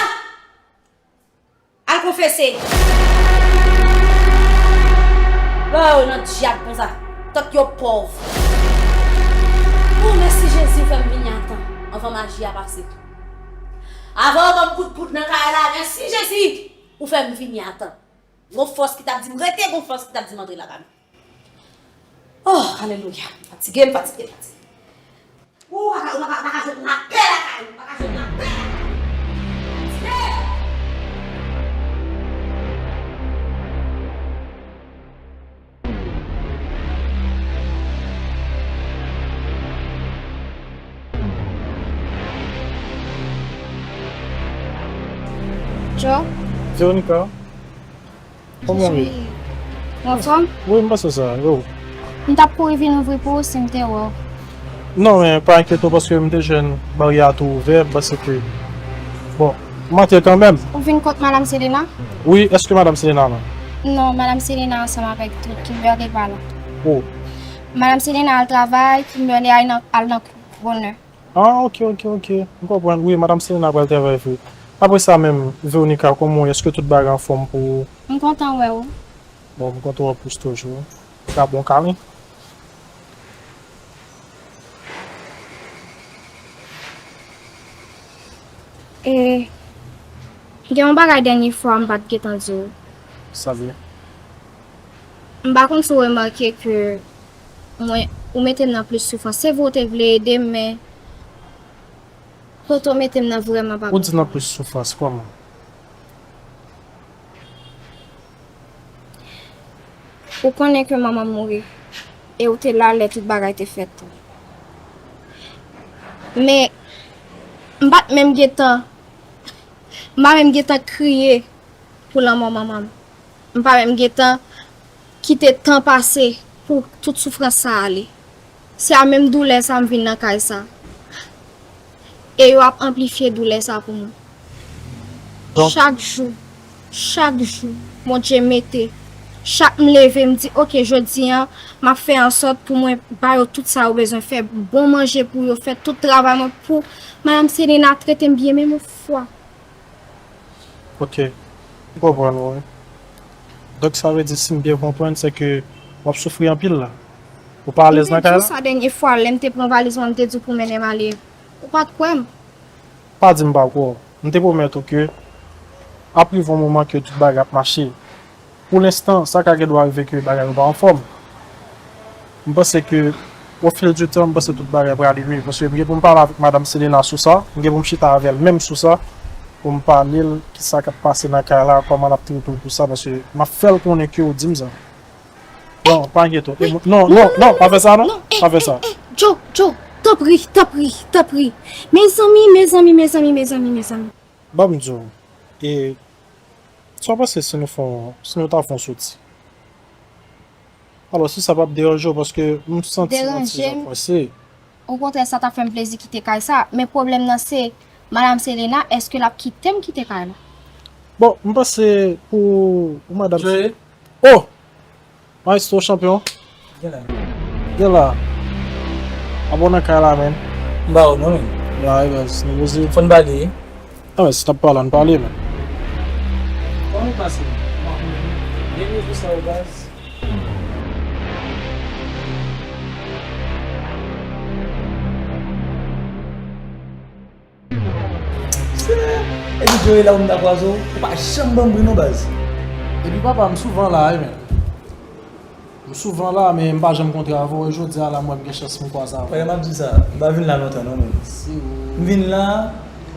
Al konfese. Lè yo nan dyab konsa, tank yo pòv. O, mèsi Jezi, ou fè m vini a tan anvan maji a pase. Avan yo ban m kout poud nan kay la, mèsi Jezi, ou fè m vini a tan. Gon fòs ki t ap di m rete, gon fòs ki t ap di m antre lakay mwen. Oh, alelouya. Fatige, m fatige, m fatige. Ou pa ka, ou pa ka, pa ka jwenn lapè lakay ou, pa ka jwenn lapè lakay ou. Fatige. Joe? Veronica. Kòman w ye? Ou anfòm? Wi, m panse sa, yo. M t ap kouri vin ouvri pou ou si m te wè w. Non, men pa enkyete w paske m te jwenn baryè a tou ouvè, m panse ke, bon, m antre kanmenm. Ou vin kot Madam Selena? Wi, èske Madam Selena la? Non, Madam Selena ansanm avèk tout Kimberly pa la. Oh. Madam Selena al travay, Kimberly al nan, al nan koup bonè. Ah, ok, ok, ok. M konprann. Wi, Madam Selena pral travay vre. Apre sa menm, Veronica, kòman w ye? Èske tout bagay anfòm pou ou? M kontan wè w. Bon, m kontan wè w plis toujou. Ou ka bon kalen? E, gen yon bagay dènye fwa m pa t gentan di w. Sa vle? M pa konn si w remake ke mwen, ou mete m nan plis soufrans. Se vre w te vle ede m, men kote w mete m nan vrèman pa bon. Ou di nan plis soufrans, kòman? Ou konnen ke manman m mouri, e ou te la lè tout bagay te fèt. Men, m pa t menm gentan, m pa menm gentan kriye pou lanmò manman m. M pa menm gentan kite tan pase pou tout soufrans sa ale. Se a menm doulè sa m vin nan kay sa. E yo ap anplifye doulè sa pou mwen. Donk, chak jou, chak jou, Bondye mete, chak m leve, m di, "Ok, jodi a, m ap fè ansòt pou mwen ba yo tout sa yo bezwen, fè bon manje pou yo, fè tout travay mwen pou Madam Selena trete m byen, menm yon fwa." Ok. M konprann ou, wi. Donk, sa vle di, si m byen konprann, se ke w ap soufri anpil la. Ou pa alèz nan kay la? M te di w sa dènye fwa, lè m te pran valiz mwen, m te di w pou mennen m ale. Ou pa t kwè m. Pa di m pa kwè w. M te pwomèt ou ke ap rive yon moman ke tout bagay ap mache. Pou lenstan, sa ka gen dwa rive ke bagay yo pa anfòm. M panse ke, au fil du temps, m panse tout bagay pral ale mye. Paske m gen pou m pale avèk Madam Selena sou sa, m gen pou m chita avè l menm sou sa, pou m pale l kisa k ap pase nan kay la, kòman l ap trete w pou sa, paske m ap fè l konnen ke w di m sa. Bon, pa enkyete w. E, non, non, non, pa fè sa, non. Pa fè sa. Joe, Joe, tanpri, tanpri, tanpri. Mezanmi, mezanmi, mezanmi, mezanmi, mezanmi. Ban m di w, e, sa w panse si nou fè yon, si nou ta fè yon soti? Alò, si sa p ap deranje w, paske m santi m ap ti jan prese. Okontrè, sa t ap fè m plezi kite kay sa. Men pwoblèm nan se, Madanm Selena, èske l ap kite m kite kay la? Bon, m panse pou, pou madanm. Joe. Oh! Maestro chanpyon. Gen la. Gen la. Abò nan kay la, men. M ba ou non, men. La, e baz, nou poze. Fò n pale. Ah, si n ap pale, ann pale, men. Kòman w pase? Byen, byen, sa yo, baz. Epi Joe la ou m ta kwaze w, ou pa janm ban m bri non baz. Epi papa, m souvan la wi, men. M souvan la, men m pa janm kontre avè w, e jodi a la m wè m gen chans m kwaze avè w. Frè, m ap di w sa, m pa vin la lontan non, men. Si ou. M vin la,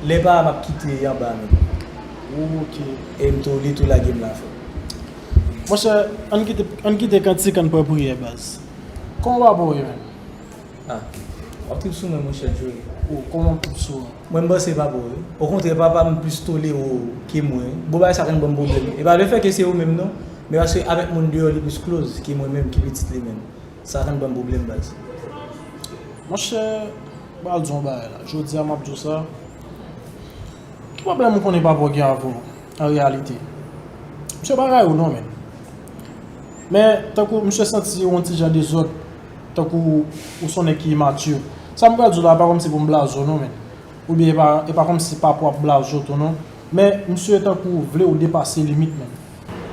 lè pa m ap kite anba, men. Ok. E m tou, li tou lage m la, frè. Monchè, ann kite, ann kite kantik, ann pran priyè, baz. Kòman papa w ye, men? Ah, w ap trip sou mwen, monchè Joe. Oh, kòman w trip sou mwen? Mwen, m panse papa w, wi. Okontrè, papa m plis tolere w ke mwen. Bon, bagay sa konn ban m pwoblèm. E pa lefètke se ou menm, non. Men paske avèk moun deyò, li plis close ke mwen menm ki pitit li menm. Sa konn ban m pwoblèm, baz. Monchè, m pral di w yon bagay la. Jodi a, m ap di w sa. Ki pwoblèm ou konnen papa w gen avè w, an reyalite? Misye pa rayi w non, men. Men, tankou misye santi w yon ti jan dezòd, tankou ou se yon nèg ki imati. Sa m pral di w la, pa kòmsi pou m blaze w non, men. Oubyen e pa, e pa kòmsi papa w ap blaze w tou non. Men, misye tankou vle w depase limit, men.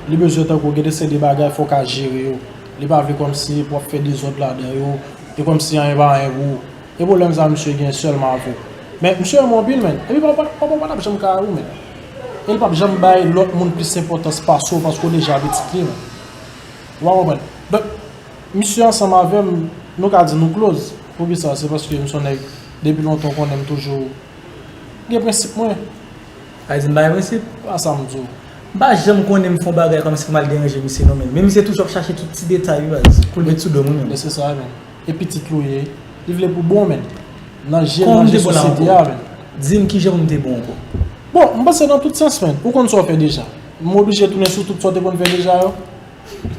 Li bezwen tankou gen de seri de bagay fò w ka jere yo. Li pa vle kòmsi pou w ap fè dezòd ladan yo. E kòmsi anyen pa anyen pou ou. E pwoblèm sa misye gen sèlman avè w. Men misye renmen w anpil, men. Epi papa, papa w pa t ap janm ka rayi w, men. E li p ap janm bay lòt moun plis enpòtans pase w paske w deja pitit li, men. Ou pa konprann? Donk, misye ansanm avè m, nou ka di nou close. Poukisa? Se paske m se yon nèg, depi lontan w konnen m toujou gen prensip mwen. Sa vle di m pa gen prensip? Pa sa m di w. M pa janm konnen m fè yon bagay kòmsi pou m al deranje misye non, men. Men misye toujou ap chache tout ti detay, wi, baz, pou l met sou do m, wi, men. Men se sa, men. E pitit li w ye, li vle pou bon, men. Nan je l, nan je sosyete a, men. Di m kijan pou m te bon ankò. Bon, m panse nan tout sans, men. Ou konn sa w fè deja. M oblije tounen sou tout sa w te konn fè deja yo.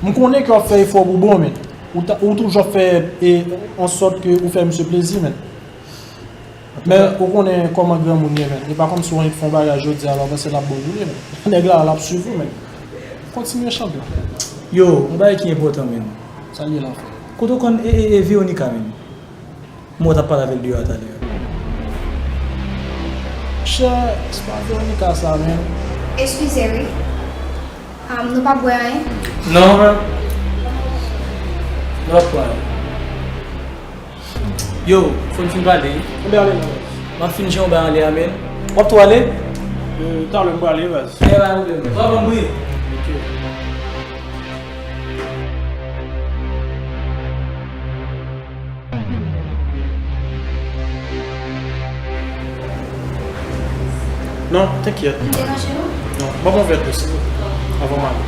M konnen ke w ap fè efò pou bon, men. Ou ta, ou toujou ap fè, e, an sòt ke ou fè misye plezi, men. Men, ou konnen kòman granmoun ye, men. E pa kòmsi w annik fè yon bagay jodi a, la, w panse l ap bon pou li, men. Nèg la, l ap swiv ou, men. Kontinye chanpyon. Yo, yon bagay ki enpòtan, men. Sa l ye la, frè? Kote w konn, e, e, e Veronica, men? M wè w t ap pale avè l deyò a talè a. Chè, se pa Veronica sa, men. Eskize, wi. Um, nou pa bwè anyen? Non, men. Nou pa bwè anyen. Yo, fò n fin pale. Anben ale non. M ap fin jan w bay anlè a, men. W ap tou ale? Euh, talè m prale, baz. Ebyen, pa pwoblèm. W ap ban m bri. Ok. Non, t'inquiète. M deranje nou? Non, ban m yon vè dlo, silvouplè. Avan m ale.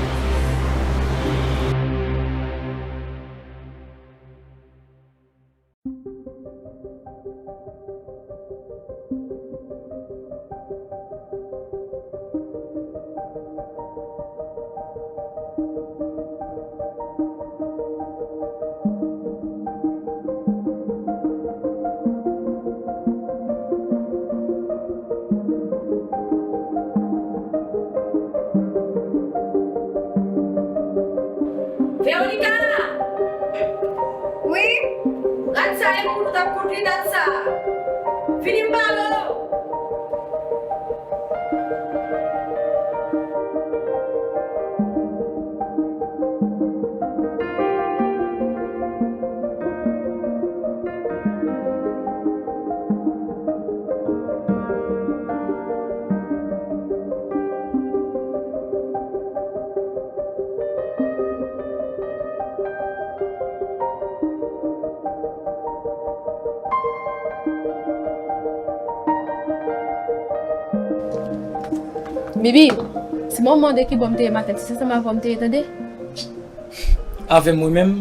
Veronica! Wi? Rad sa e pou nou t ap koud li, rad sa. Vini m pale w. Bibi, si mwen mande ki bò m te ye maten, se ansanm avè w m te ye, tande? Avè m mwen menm?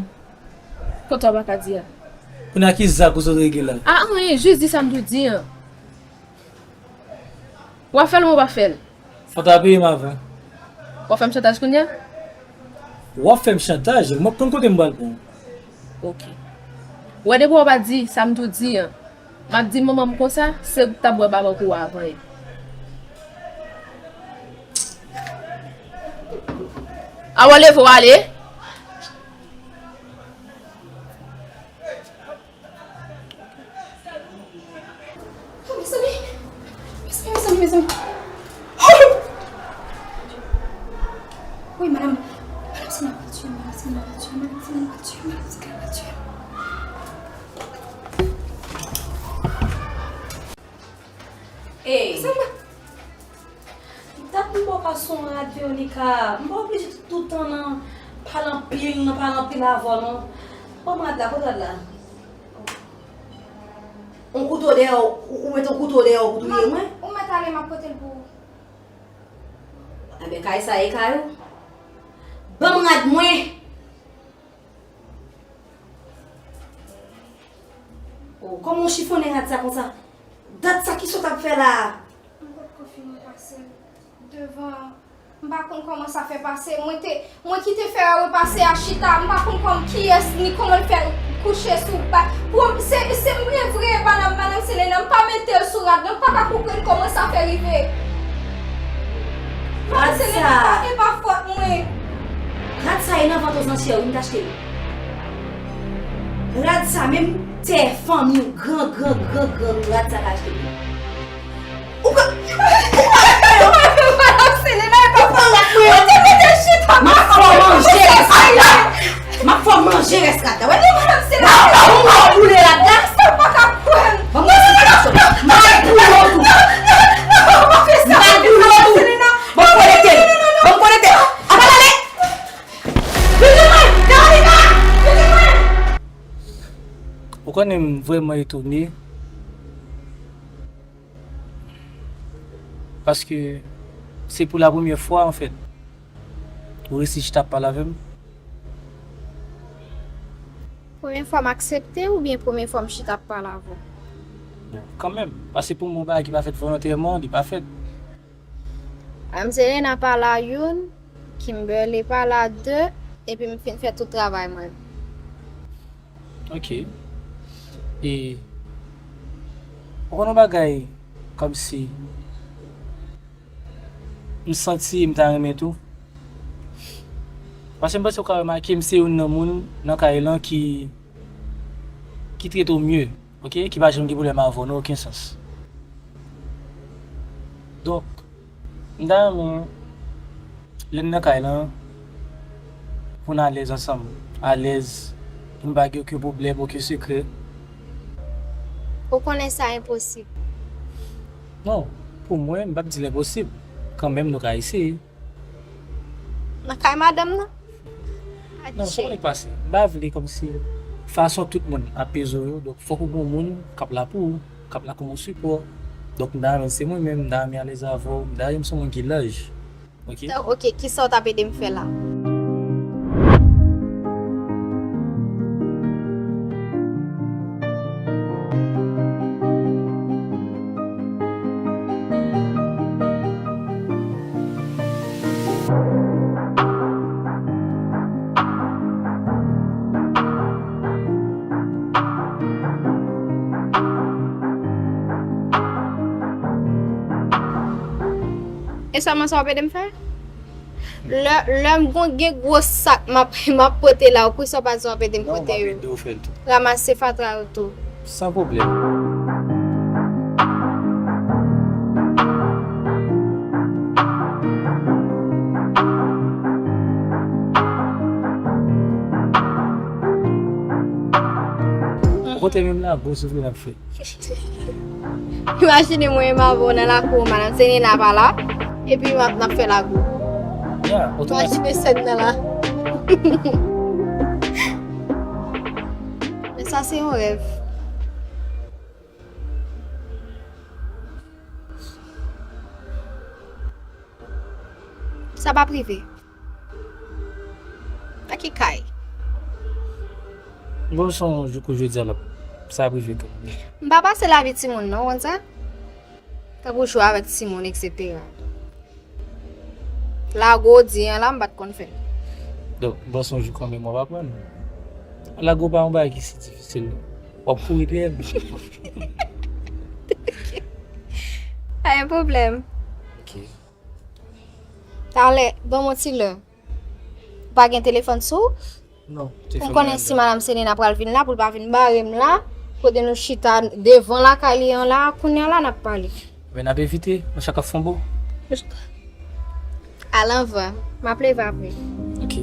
Kote w pa ka di a? Kounye a ki zak ou sot regle la? A, anyen, jis di sa m dwe di an. W ap fè l oubyen w p ap fè l? Fò w ta peye m avan. W ap fè m chantaj kounye a? W ap fè m chantaj, m ap konn kote m pral pran w. Ok. Ou wè depi w pa di sa m tou di an, m ap di manman m konsa, se ou k t ap bwè babòk ou a avan ye. Awa leve w ale. Oh, mezanmi, mezanmi, mezanmi, mezanmi. Oh! Wi, madam. Madam, se nan pati, madam, se nan pati, madam, se nan pati, madam, se nan pati. Hey. Sa va? Dat m pa w pa sou rad, Veronica. M pa oblije tout tan nan pale anpil, nan pale anpil avè w, non. Ban m rad la, kote rad la? On kouto dèyè w, ou, ou met on kouto dèyè w pou touye mwen? Ou mèt ale, m ap pote l pou ou. Enben, kay sa e kay ou. Ban m rad mwen! Oh, kòman w chifonnen rad sa konsa? Dat sa, kisa w t ap fè la a? M potko fin repase l devan. M pa konn kòman sa fè pase. Mwen te, mwen ki te fè repase a chita. M pa konn kòm, kiyès ni kòman l fè kouche sou ba. Pou m, se, se mwen vre, madanm, madanm Selena. M pa mete l sou rad, non, m pa ka konprann kòman sa fè rive. Madanm Selena, e pa fòt mwen. Rad sa e nan vant ozansyè wi m t achte l. Rad sa menm tè fanmi w, gran, gran, gran, gran, rad sa ka achte l. Ou ka, ou ka, ou ka rat mwen yo. Madanm Selena, e pa fòt mwen. Ou te mete chita. M ap fè w manje rès rad la. M ap fè w manje rès rad la. Wè, madanm Selena. Ou ka boule rad la. Sa pa ka kwè m. Ban m yon siplikasyon. M al boule w tou. M al boule w tou. Ban m konekte. Ban m konekte. Apa l ale? Pitit mwen! Carolina! Pitit mwen! Ou konnen m vrèman etone. Paske se pou la premyè fwa, anfèt, ou resi chita ap pale avè m. Premye fwa m aksepte oubyen premye fwa m chita ap pale avè w? Bon, kanmenm, paske pou mwen, yon bagay ki pa fèt volontèman, li pa fèt. Angelina pale a youn, Kimberly pale a de, epi m fin fè tout travay mwen. Ok. E, ou konn yon bagay kòmsi m santi m ta renmen tou? Paske m panse ou ka remake m se youn nan moun nan kay lan ki, ki trete w mye, ok? Ki pa janm gen pwoblèm avè w nan okenn sans. Donk, m ta renmen lè n nan kay lan, pou n alèz ansanm. Alèz, pou n pa gen okenn pwoblèm, okenn sekrè. Ou konnen sa enposib. Non, pou mwen, m p ap di l enposib. Kanmenm, nou ka eseye. Nan kay madanm nan? Non, sa konnen k pase. M pa vle kòmsi fason tout moun ap peze w yo, donk fòk ou gen yon moun k ap la pou ou, k ap la kòm yon sipò. Donk m ta renmen se mwen menm, m ta renmen alèz avè w, m ta renmen se yon moun ki laj. Ok? Ok, kisa w t ap ede m fè la? E sèlman sa w ap ede m fè? Lè, lè m gon gen gwo sak m ap, m ap pote la, ou kisa w pa di w ap ede m pote yo? Non, m ap ede w fè l tou. Ranmase fatra yo tou. San pwoblèm. Ou kote menm la, gwo soufle n ap fè. Imajine mwen menm avè w nan lakou, madanm Selena pa la, epi n ap, n ap fè lakou. Ya, otomatik. Imajine sèn nan la. Men sa se yon rèv. Sa p ap rive. Nan ki kay? Bon, se yon jou kou jodi a l ap, sa ap rive kanmenm. M pa pase lavi timoun non, ou konn sa? Tankou jwe avèk timoun, etsetera. Lago di an la, m pa t konn fè l. Donk, m panse yon jou kanmenm w ap aprann. Lage w pa yon bagay ki si difisil, non. W ap kouri dèyè m. Pa gen pwoblèm. Ok. Talè, ban m yon ti lè. Ou pa gen telefòn sou ou? Non. Pou m konnen si Madanm Selena pral vin la, pou l pa vin bare m la, kote nou chita devan lakay li an la, kounye a la n ap pale. Men n ap evite, nan chak ap fon bo. Al anvan, m ap leve apre. Ok.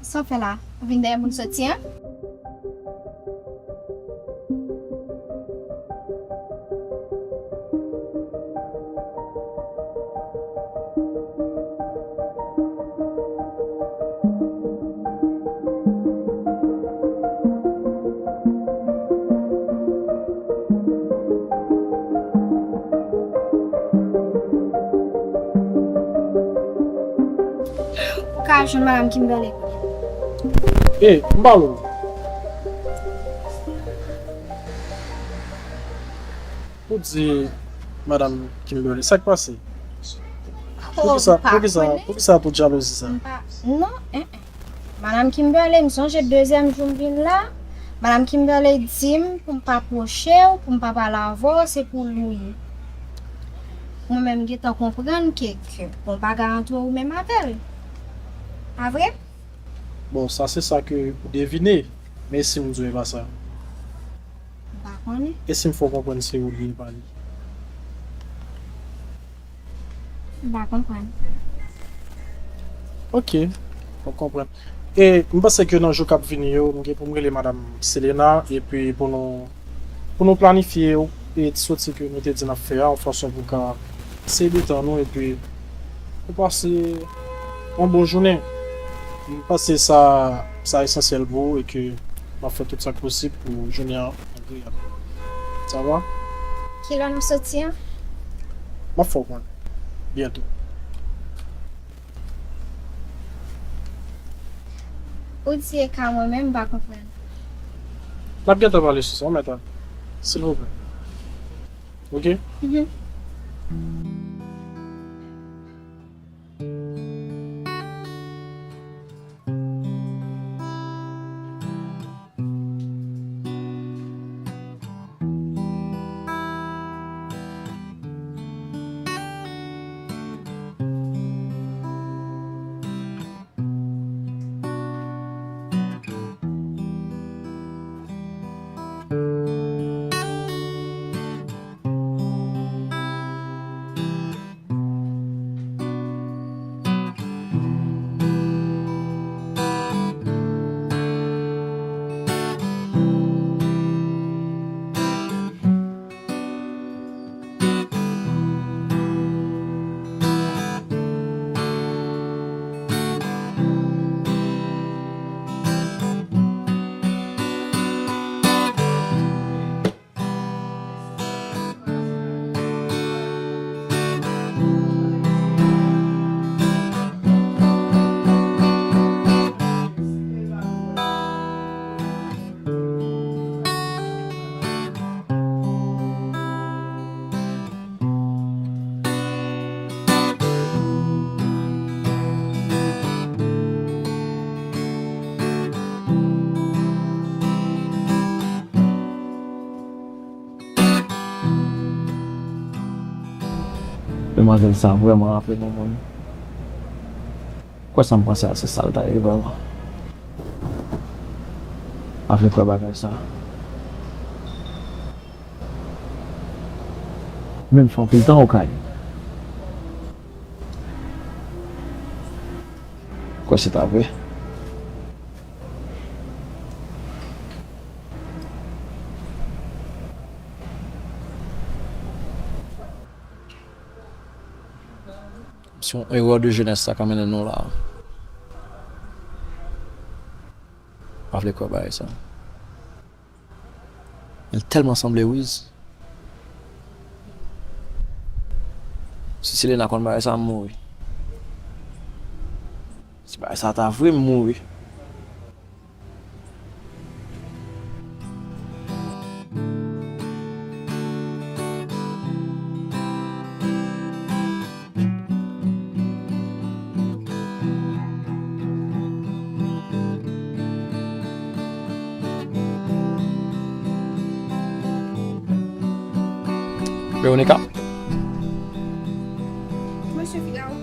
Sa w fè la? Ou vin dèyè moun soti an? Ou ka jwenn Madanm Kimberley. Ey, m pale w. Ou di Madanm Kimberley, sa k pase? Poukisa, poukisa, poukisa tout jalouzi sa? Non, eh, eh. Madanm Kimberley, m sonje dezyèm jou m vin la, Madanm Kimberley di m pou m pa pwoche w, pou m pa pale avè w, se pou Louis. Mwen menm m gentan konprann ke, ke bon, pa garanti w menm avè l. Pa vre? Bon, sa se sa ke ou devine, men si m di w e pa sa? M pa konnen. E si m fè w konprann se ou li e pa li? M pa konprann. Ok, mwen konprann. E m panse ke nan jou k ap vini yo, m gen pou m rele Madanm Selena, epi pou nou, pou nou planifye e ti soti ke nou te di n ap fè a, yon fason pou ka selebre tan nou, epi pou pase yon bon jounen. M panse sa, sa esansyèl pou ou e ke m ap fè tout sa k posib pou jounen an agreyab. Sa va? Kilè n ap soti an? M ap fè w konnen. Byento. Ou di e ka mwen menm, m pa konprann. N ap gentan pale sou sa, mèt. Silvouplè. Ok? Demwazèl sa vrèman raple mwen, mwen. Kwè sa m panse a se sa l ta ye vrèman. Pa vle kwè bagay sa. Menm fè anpil tan ou kay. Kwè se ta vre. Se yon erè de jenès sa k ap mennen nou la. Pa vle kwè bagay sa. L tèlman sanble Wiz. Si Selena konn bagay sa, m mouri. Si bagay sa ta vre, m mouri. Veronica? Mesye Figaro.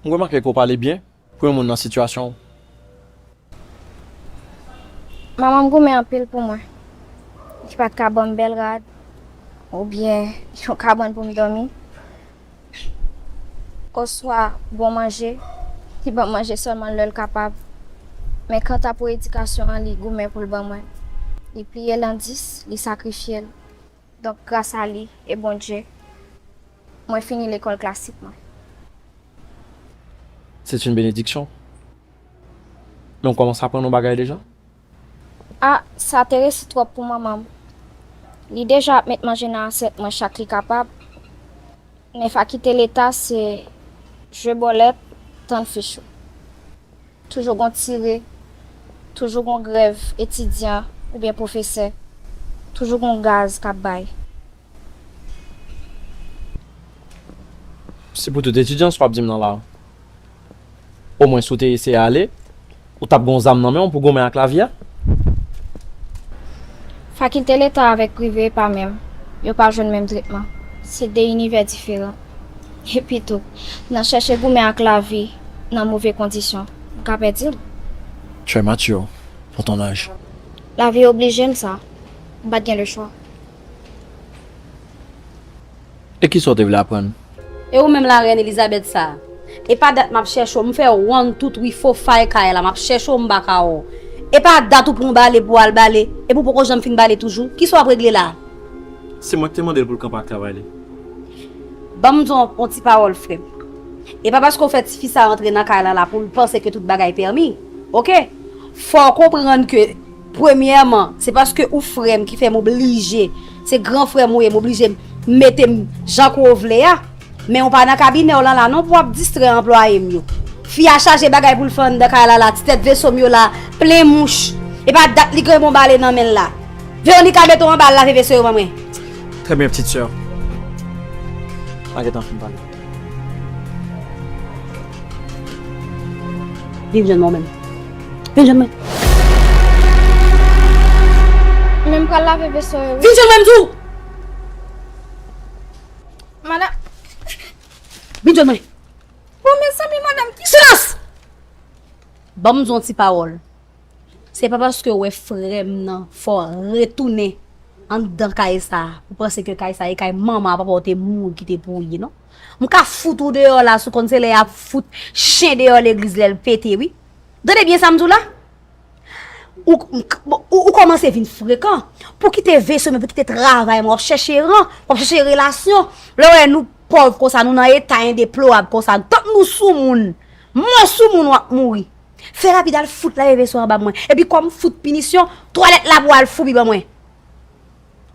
M remake ke w pale byen pou yon moun nan sitiyasyon w. Manman m goumen anpil pou mwen. Li pa t ka ban m bèl rad, oubyen yon kabann pou m dòmi, oswa bon manje. Li ban m manje sèlman lè l kapab. Men kanta pou edikasyon an, li goumen pou l ban mwen. Li pliye l an dis, li sakrifye l. Donk, gras a li e Bondye, mwen fini lekòl klasik mwen. C'est une bénédiction. Men w kòmanse aprann yon bagay deja? A, sa te resi twòp pou manman m. Li deja ap met manje nan asyèt mwen chak li kapab. Men fakite leta se jwe bòlèt, tann fich ou. Toujou gon tire, toujou gon grèv etidyan oubyen pwofesè, toujou gon gaz k ap bay. Se pou tout etidyan sa w ap di m nan la. Omwen si w te eseye ale, ou t ap gen yon zam nan men w pou goumen ak lavi a. Fakilte leta avèk prive e pa menm, yo pa jwenn menm tretman. Se de inivè diferan. Epi tou, nan chèche goumen ak lavi nan move kondisyon, m ka pèdi l. Très mature pour ton âge. Lavi oblije m sa. M pa t gen lechwa. E kisa w te vle aprann? E ou menm larèn Elizabèt sa? E pa dat m ap chèche w, m fè wonn tout wi fo fay kay la, m ap chèche w, m pa ka wè w. E pa dat ou pran w bale pou w al bale, epi w poko janm fin bale toujou. Kisa w ap regle la? Se mwen ki te mande l pou l kanpe ak travay li. Ban m di w yon ti pawòl, frè m. E pa paske w fè tifi sa rantre nan kay la la pou l panse ke tout bagay pèmi. Oke? Fò w konprann ke, premyèman, se paske ou frè m ki fè m oblije, se gran frè m ou ye, m oblije mete m jan ke w vle a. Men w pa nan kabinè w lan la non pou w ap distrè anplwaye m yo. Fi a chaje bagay pou l fè anndan kay la la, ti tèt veso m yo la, plen mouch. E pa dat li gen bon bale nan men l la. Veronica, mete w anba, al lave veso yo ban mwen. Très bien, petite sœur. M a gentan fin pale. Vin jwenn mwen, menm. Vin jwenn mwen. Men m pral lave veso yo, wi. Vin jwenn mwen, m di w! Madanm. Vin jwenn mwen. Bon, mezanmi, madanm, ki... Silans! Ban m di w yon ti pawòl. Se pa paske w wè frè m nan fè w retounen anndan kay sa a, pou panse ke kay sa a e kay manman a papa w te mouri kite pou w ye, non. M ka fout ou deyò la, si w konn se lè y ap fout chen deyò legliz lè l pete, wi. Tande byen sa m di w la? Ou, ou, ou kòmanse vin frekan. Pou kite veso mwen, pou kite travay mwen, w ap chèche ran, w ap chèche relasyon. Lè w wè nou pòv konsa, nou nan eta endeployab konsa, tank nou sou moun, mò sou moun w ap mouri. Fè rapid al fout lave veso anba mwen. Epi kòm fout pinisyon, twalèt la pou al foubi ban mwen.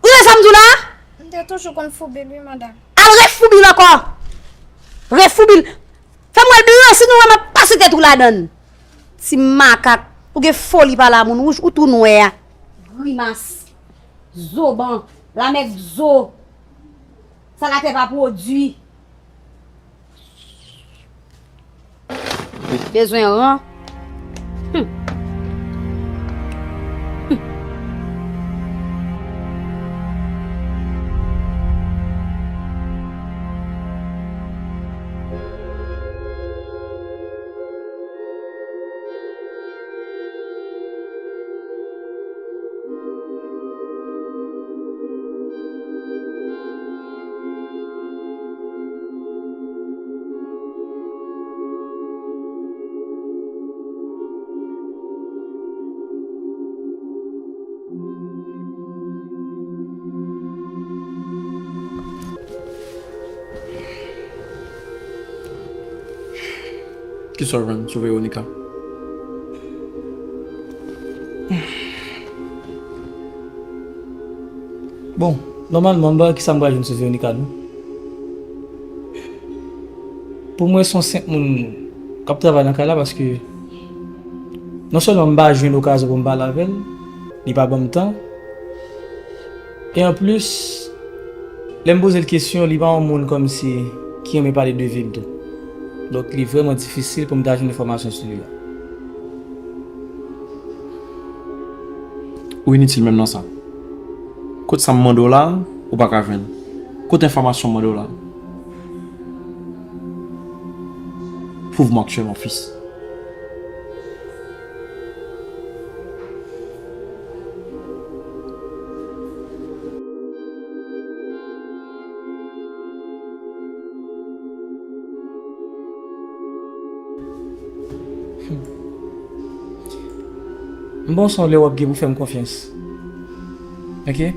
Ou tande sa m di w la? M te toujou konn foubi l wi, madanm. Al refoubi l ankò. Refoubi l. Fè m wè l blan si nou wè m ap pase tèt ou ladan l. Ti makak. Ou gen foli pale a moun wouj, ou tou nwè a. Grimas. Zoban. Lamèg zo. Sa latè pa pwodui. Bezwen ran. Hmm. Sovran sou Veronica. Bon, nòmalman, m pa wè kisa m pral jwenn sou Veronica, non. Pou mwen, se yon senp moun k ap travay nan kay la, paske non sèlman m pa jwenn okazyon pou m pale avè l, li pa ban m tan. E anplis, lè m poze l kesyon, li pa yon moun kòmsi ki renmen pale de vi l tou. Donk, li vrèman difisil pou m ta jwenn enfòmasyon sou li la. Ou initil menm nan sa. Kot sa m mande w la, ou pa ka jwenn. Kot enfòmasyon m mande w la? Pwouv mwen aktyèlman, fis. M ba w sa lè w ap gen pou fè m konfyans. Oke?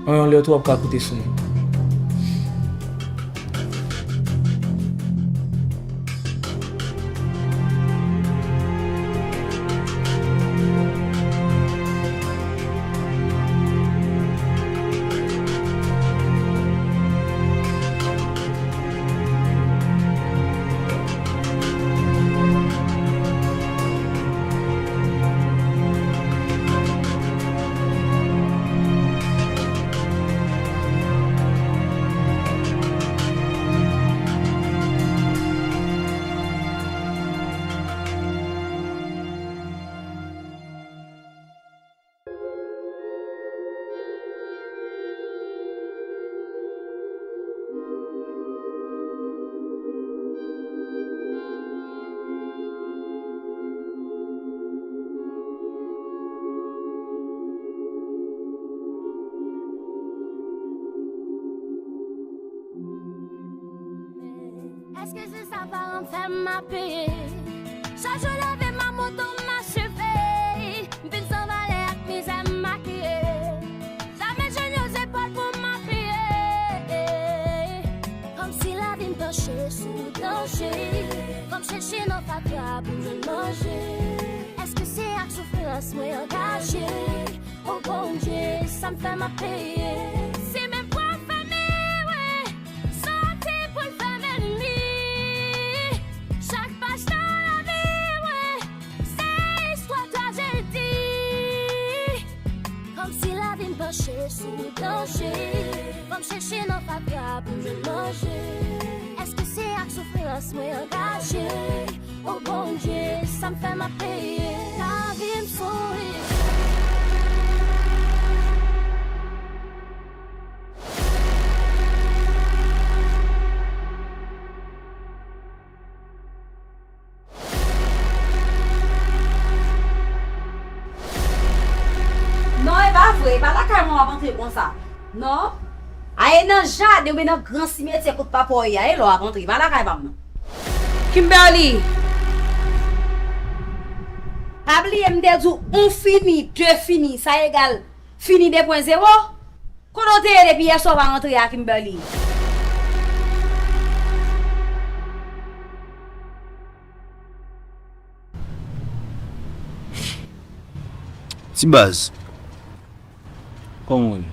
Yon lè tou w ap ka koute sou mwen. Èske se sa paran m fè m ap peye? Chak jou leve m a moto m a swiv peyi. M vin san valè ak mizè m makiye. Jamè jwenn yon zepòl pou m apiye. Kòmsi lavi m panche sou danje. Fò m chèche nan fatwa pou m jwenn manje. Èske se ak soufrans mwen angaje? O Bondye, sa m fè m ap peye. Se menm pwòp fanmi, wi. Sòti pou l fè mennmi. Chak paj nan lavi mwen, se istwa trajedi. Kòmsi lavi m panche sou danje. Fò m chèche nan fatwa pou m jwenn manje. Èske se ak soufrans mwen angaje? O Bondye, sa m fè m ap peye. Lavi m souri. Non, e pa vre, e pa lakay mwen w ap antre konsa. Non. A, e nan jaden oubyen nan gran simetyè kot papa w ye a, e la w ap antre, e pa lakay pa m nan. Kimberly! Pa bliye m te di w, yon fini, de fini, sa egal fini de pwen zewo. Kote w te ye depi yèswa w pa rantre a, Kimberly? Ti baz. Kòman w ye?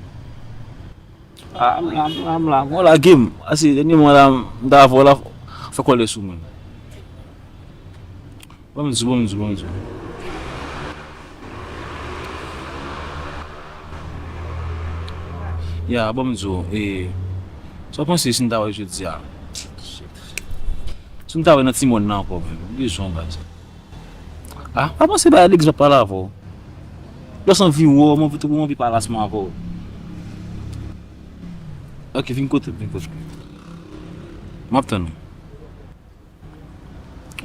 A, m la, m la, m la. Bon, lage m. Ase, dènye mwa la, m ta avè w la, fè kòlè sou mwen. Ban m di w, ban m di w, ban m di w. Ya, ban m di w, e, sa w panse si n ta wè jodi a? Si n ta wè nan ti mòn nan ankò, menm, m bezwen w, baz. A, pa panse bay legliz m ap pale avè w. Lòs anvi wè w, m anvi tou, m anvi pale asma avè w. Ok, vin kote m, vin kote m. M ap tann ou.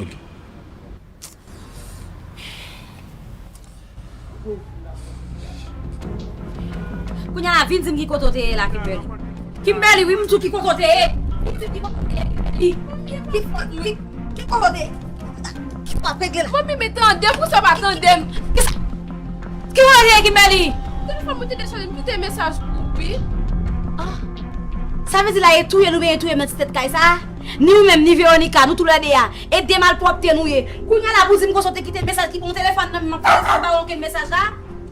Ok. Kounye a la, vin di m ki kote w te ye la, Kimberly. Kimberly, wi, m di w ki kote w te ye. Vin di m ki kote w te ye. Ki, ki, ki, ki kote w te ye? Ki w ap regle la? Manmi, men tande m, pou sa w pa tande m. Kisa? Ki kote w te ye, Kimberly? Telefòn mwen te dechaje, m kite mesaj pou ou, wi. Ah. Sa vle di la, e touye l oubyen e touye m nan ti tèt kay sa a? Ni ou menm, ni Veronica, nou toulède a, e de malpwòpte nou ye. Kounye a la pou di m konsa w te kite mesaj ki bon telefòn nan men m, ap telefòn ba w ankenn mesaj la.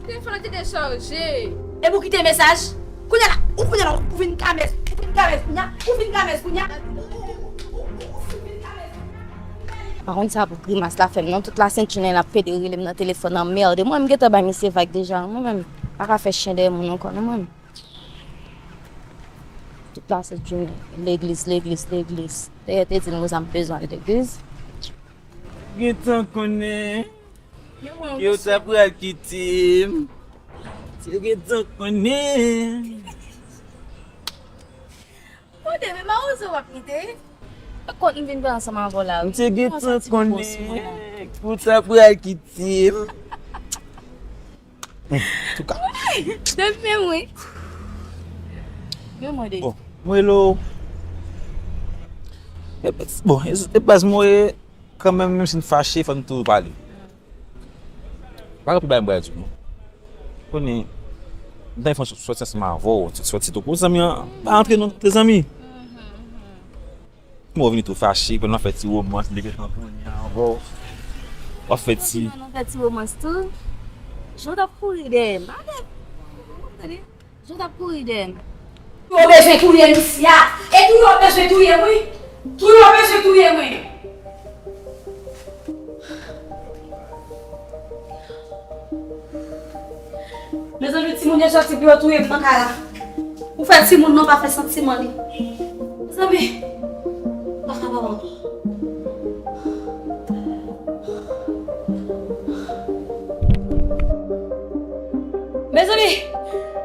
Telefòn nan te dechaje. E pou kite mesaj? Kounye a la, ou kounye a la, ou vin kamès, ou vin kamès kounye a, ou vin kamès kounye a. Pa konn sa pou grimas la fè m non, tout la sent jounen l ap pede rele m nan telefòn, anmède. Mwen, m gentan bay misye vag deja, mwen menm, pa ka fè chen dèyè moun ankò non, mwen. Tout la sent jounen, legliz, legliz, legliz. Dayè, te di m konsa m bezwen al legliz. Gentan konnen ke w ta pral kite m. Te gentan konnen. Ou te men mawozo w ap kite. Kot m vin pran ansanm avè w la, wi. M te gentan konnen ke w ta pral kite m. Antouka. Depi menm wi. Men mwen de. Bon, mwen rele w. E, bon, e, e baz mwen kanmenm, menm si n fache, fò n toujou pale. Pa gen anpil bagay m pral di w non. Konnen, m ta fè yon sòti ansanm avè w, sòti tou. Zanmi an, pa antre non, te zanmi. Mwen vini tou fache, pandan w ap fè ti womans, li gentan konnen avè w. W ap fè ti. Pandan w fè ti womans tou, jan w t ap kouri dèyè m. Tande. Jan w t ap kouri dèyè m. Yo bezwen touye m isi a. E tou yo bezwen touye m, wi. Tou yo bezwen touye m, wi. Mezanmi, timoun yo sòti pou yo touye m nan kay la. Ou fè timoun nan pa fè santiman li. Mezanmi, m pa kapab ankò. Mezanmi,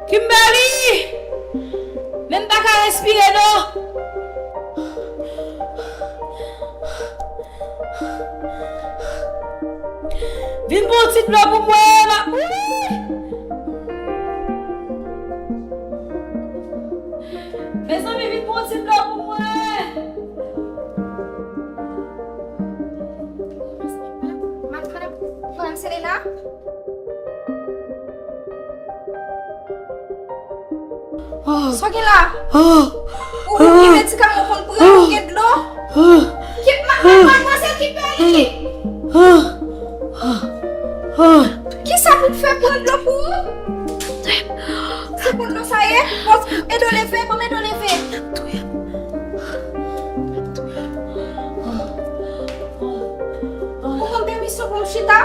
Kimberly! Men m pa ka respire non! Vin pran yon ti dlo pou mwen, m ap mouri! Mezanmi, vin pran yon ti dlo pou mwen! Madanm, madanm Selena? Sa w gen la? Ou, ou gen medikaman w konn pran, ou gen dlo? Ki, ma, ma, madmwazèl Kimberly? Kisa pou m fè pran dlo pou ou? Se pran dlo sa ye? Bon, ede w leve, ban m ede w leve. Ou konn gen misyon pou m chita?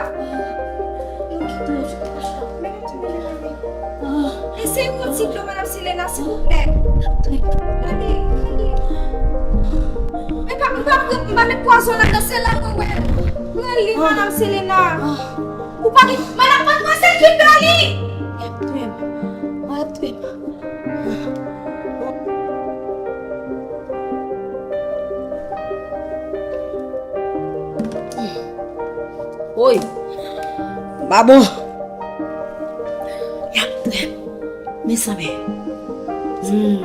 Eseye yon ti dlo, Madam Selena, silvouplè. Gade, gade. E pa, m pa, m pa met pwazon ladan, se la mwen wè. Pran li, Madam Selena. Ou pa gen, Madam, Madmwazèl Kimberly! Y ap touye m. Y ap touye m. Woy! M pa bon! Y ap touye m. Mezanmi. Hmm.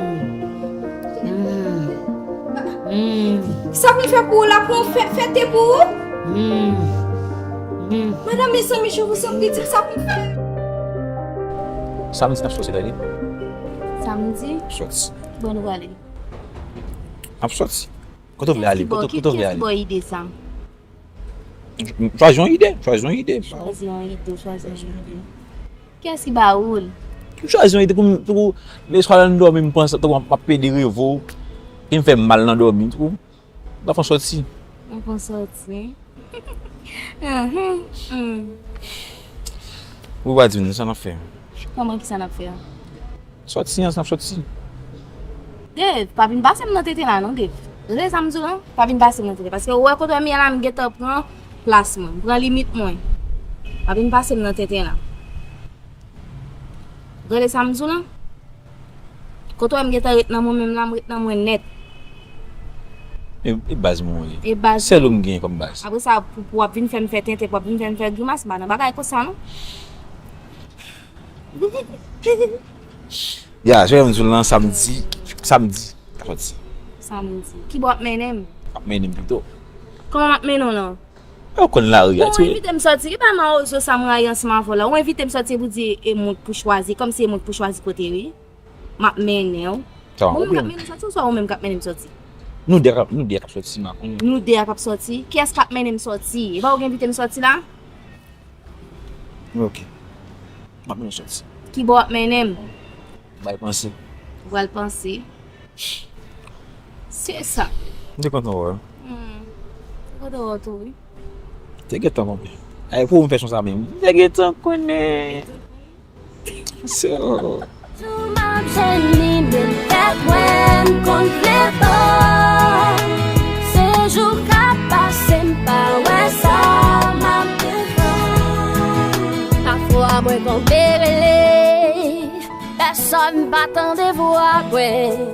Hmm. Hmm. Sa pou m fè pou ou la, pou m fè, fè te pou ou? Hmm. Hmm. Madam, mezanmi, je vous en prie, di m sa pou m fè. Samdi n ap sòti, tande? Samdi? Sòti. Bon, nou prale. N ap sòti. Kote w vle ale? Kote, kote w vle ale? Kiyès ki ba w ide sa? Chwazi yon ide, chwazi yon ide. Chwazi yon ide, chwazi yon ide. Kiyès ki ba ou l? M chwazi yon ide pou m, pou lè swa lè m dòmi, m panse tankou m ap pede reve w, e m fè m mal nan dòmi, tankou m ap fè yon sòti. M ap fè yon sòti. Ahn, hmm. Ou pa di m sa n ap fè. Kòman, kisa n ap fè a? Sòti an, n ap sòti. Dave, pa vin pase m nan tenten la non, Dave. Tande sa m di w lan, pa vin pase m nan tenten. Paske ou wè kote m ye la, m gentan pran plas mwen, m pran limit mwen. Pa vin pase m nan tenten la. Tande sa m di w lan? Kote w wè m gentan ret nan mwen menm la, m ret nan mwen nèt. E, e baz mwen ye. E baz. Sèl ou m gen kòm baz. Apre sa, pou, pou w ap vin fè m fè tenten, pou w ap vin fè m fè grimas, m pa nan bagay konsa non. Ya, jodi a m di w lan samdi, samdi, ka sòti. Samdi. Ki bò w ap mennen m? Ap mennen m pito. Kòman m ap mennen w lan? Ou konn lari a, bon, ou envite m sòti, ki pa mawozo sa m rayi ansanm avè w la. Ou envite m sòti pou di e moun k pou chwazi, kòmsi e moun k pou chwazi kote wi. M ap mennen w. Bon, ou menm k ap mennen m sòti, oswa ou menm k ap mennen m sòti? Nou de k ap, nou de k ap sòti, m pa konnen. Nou de a k ap sòti? Kiyès k ap mennen m sòti? E pa ou ki envite m sòti la? Ok. M ap mennen w sòti. Kibò w ap mennen m? M pral panse. Ou pral panse? Se sa. M te kontan wè w. Hmm. Kontan wè w tou, wi. Te gentan konnen. Ay, pou m fè son sa menm. M te gentan konnen. So. Jou m ap jwenn li, menm tèt mwen, m konn vle pran. Se jou k ap pase, m pa wè sa, m ap defann. Pafwa mwen tonbe rele, pèsonn pa tande vwa mwen.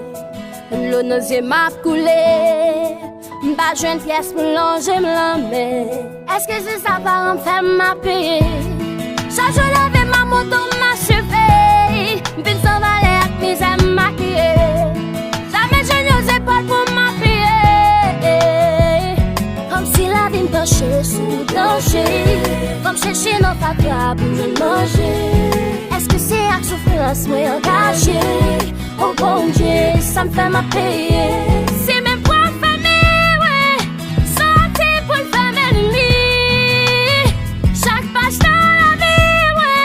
Dlo nan zye m ap koule. M pa jwenn pyès pou lonje m lanmen. Èske se sa paran m fè m ap peye? Chak jou leve m a moto m a cheve. M vin san valè ak mizè m makiye. Jamè jwenn yon zepòl pou m apiye. Kòmsi lavi m panche sou danje. Fò m chèche nan fatwa pou jwenn manje. Èske se ak soufrans mwen angaje? O Bondye, sa m fè m ap peye. Se menm pwòp fanmi, wi, sòti pou n fèmen li. Chak paj nan lavi, wi,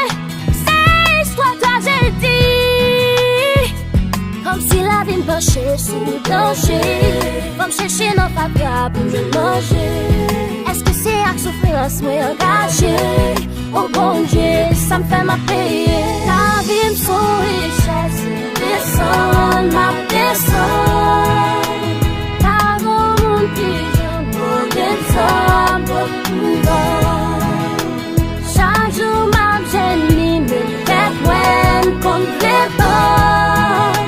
se istwa trajedi. Kòmsi lavi m panche sou danje. Fò m chèche nan fatwa pou jwenn manje. Èske se ak soufrans mwen angaje? O Bondye, sa m fè m ap peye. Lavi m son richès, m desann, m ap desann. Pa gon moun ki janm mande m sa m pot pou vann. Chak jou m ap jwenn li, menm tèt mwen, m konn vle pran.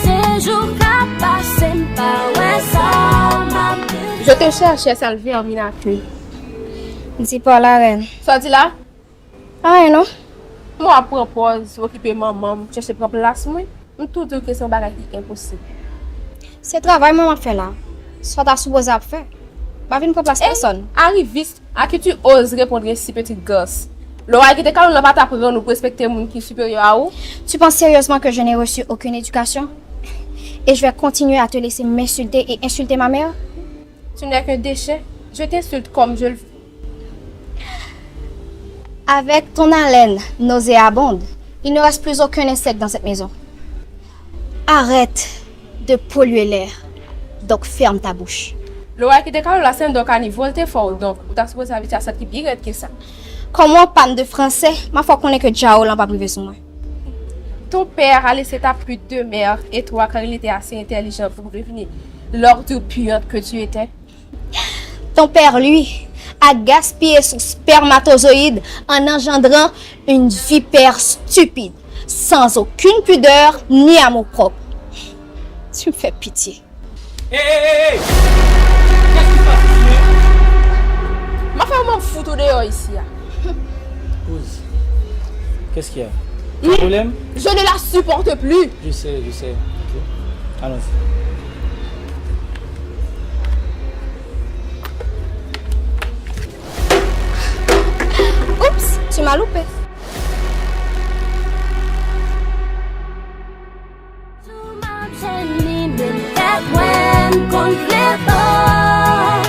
Se jou k ap pase, m pa wè sa, m ap Je te cherche, salve en miracle. Dis pas, la reine. Sa w di la? Anyen non. Mwen ap pran pòz, okipe manman m, chèche pran plas mwen. M tou di w ke se yon bagay ki enposib. Se travay mwen m ap fè la. Sa w ta sipoze ap fè. M pa vin pran plas pèsonn. Arivis, à qui tu oses répondre ainsi, petite garce? Lè w al kite Carole la pa t ap rann ou pou respekte moun ki siperyè a ou? Tu penses sérieusement que je n'ai reçu aucune éducation? Et je vais continuer à te laisser m'insulter et insulter ma mère? Tu n'es qu'un déchet. Je t'insulte comme je le Avec ton haleine nauséabonde, il ne reste plus aucun insecte dans cette maison. Arrête de polluer l'air, donc ferme ta bouche. Lè w al kite Carole la, se yon dòk anivòl te fè w, donk ou ta sipoze abitye a sant ki pi rèd ke sa. Kòm w an pàn de fransè, m a fè w konnen ke djawòl lan p ap rive sou mwen. Ton père a laissé ta pute demeure étroite car il était assez intelligent pour devenir l'ordure puante que tu étais. Ton père, lui, a gaspillé son spermatozoïde en engendrant une vipère stupide, sans aucune pudeur ni amour-propre. Tu me fais pitié. Hey, hey, hey, hey! Qu'est-ce qui se passe ici, hein? M ap fè yon manm fout ou deyò isi a. Pause. Qu'est-ce qu'il y a? Un problème? Je ne la supporte plus. Je sais, je sais. Ok. Allons-y. Oups, tu m'as loupé. Jou m ap jwenn li, menm tèt mwen, m konn vle pran.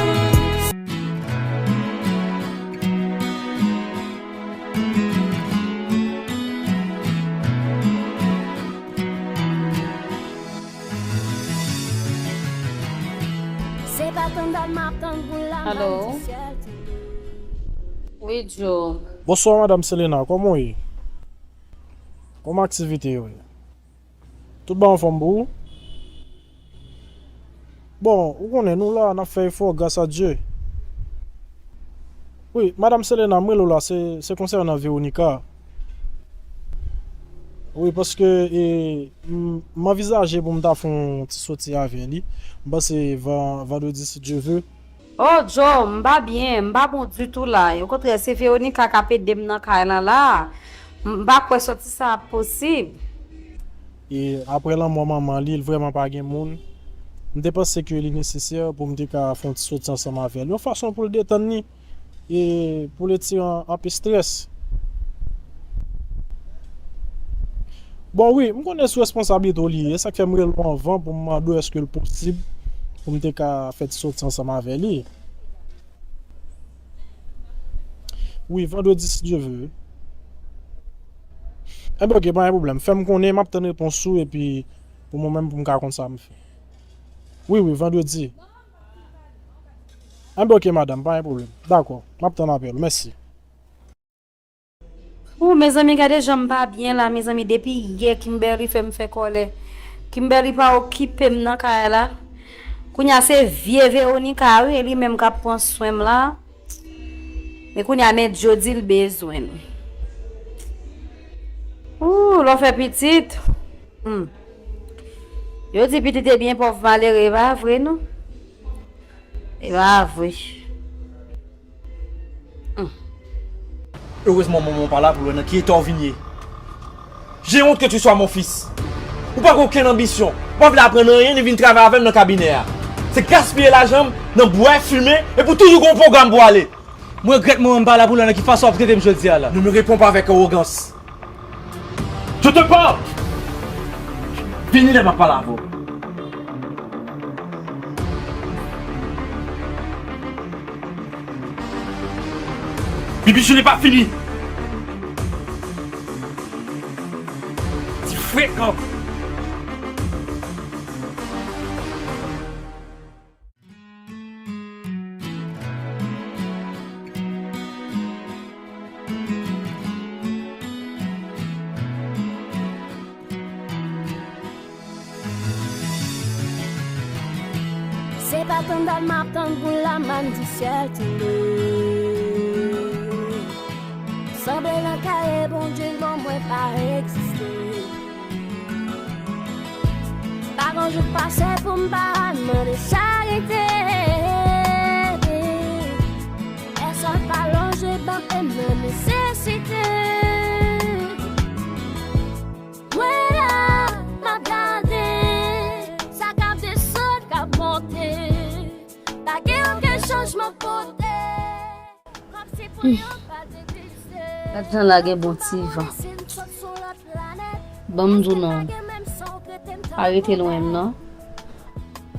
Se pa tandal m ap tann pou l la m Alo? Wi, Joe. Bonswa, Madam Selena, kòman w ye? Kòman aktivite yo ye? Tout bagay anfòm pou ou? Bon, ou konnen, nou la, n ap fè efò, gras a Dye. Wi, Madam Selena, m rele w la, se, se konsènan Veronica. Wi, paske, e, m, m anvizaje pou m ta fè yon ti soti avè li. M panse van-, vandredi, si Dye ve. Oh, Joe, m pa byen, m pa bon ditou la. Okontrè, se Veronica k ap ede m nan kay lan la. M pa kwè sòti sa ap posib. E aprè lanmò manman li, l vrèman pa gen moun. M te panse ke li nesesè pou m te ka fè yon ti soti ansanm avè l. Yon fason pou l detann li, e pou l retire anpe estrès. Bon, wi, m konnen sou responsablite w li ye. Sa k fè m rele w anvan pou m mande w èske l posib pou m te ka fè ti soti ansanm avè li. Wi, vandredi, si Dye vle, wi. Enben, oke, pa gen pwoblèm. Fè m konnen, m ap tann repons ou, epi pou mwen menm, pou m ka konn sa m fè. Wi, wi, vandredi. Enben, oke, madanm, pa gen pwoblèm. Dakò, m ap tann apèl ou. Mèsi. Ooh, mezanmi, gade jan m pa byen la, mezanmi, depi yè Kimberly fè m fè kòlè. Kimberly pa okipe m nan kay la. Kounye a se vye Veronica, wi, li menm k ap pran swen m la. Men kounye a, men Joe di l bezwen m. Ooh, lè w fè pitit. Hmm. Yo di pitit e byen pòv malere, e pa vre non. E pa vre. Hmm. Erezman manman w pa la pou l wè nan ki eta w vin ye. J'ai honte que tu sois mon fils. Ou pa gen okenn anbisyon. Ou pa vle aprann anyen, ni vin travay avè m nan kabinè a. Se gaspiye lajan m nan bwè, fimen, epi w toujou gen yon pwogram pou w ale. Mwen regrèt manman m pa la pou l wè nan ki fason w ap trete m jodi a la. Ne me réponds pas avec arrogance. Je te parle. Vini lè m ap pale avè w. Bibichou, li pa fini. Ti frekan. Se pa tandal m ap tann pou lamann di syèl tonbe. Sanble nan kaye Bondye ban mwen pa egziste. Pa gon jou k pase pou m pa mande charite. Pèsòn pa lonje ban m nan nesesite. Mwen la, m ap gade sa k ap desann, k ap monte. Pa gen okenn chanjman pote. Ladan la gen bon ti van. Ban m di w non. Pa rete lwen m non.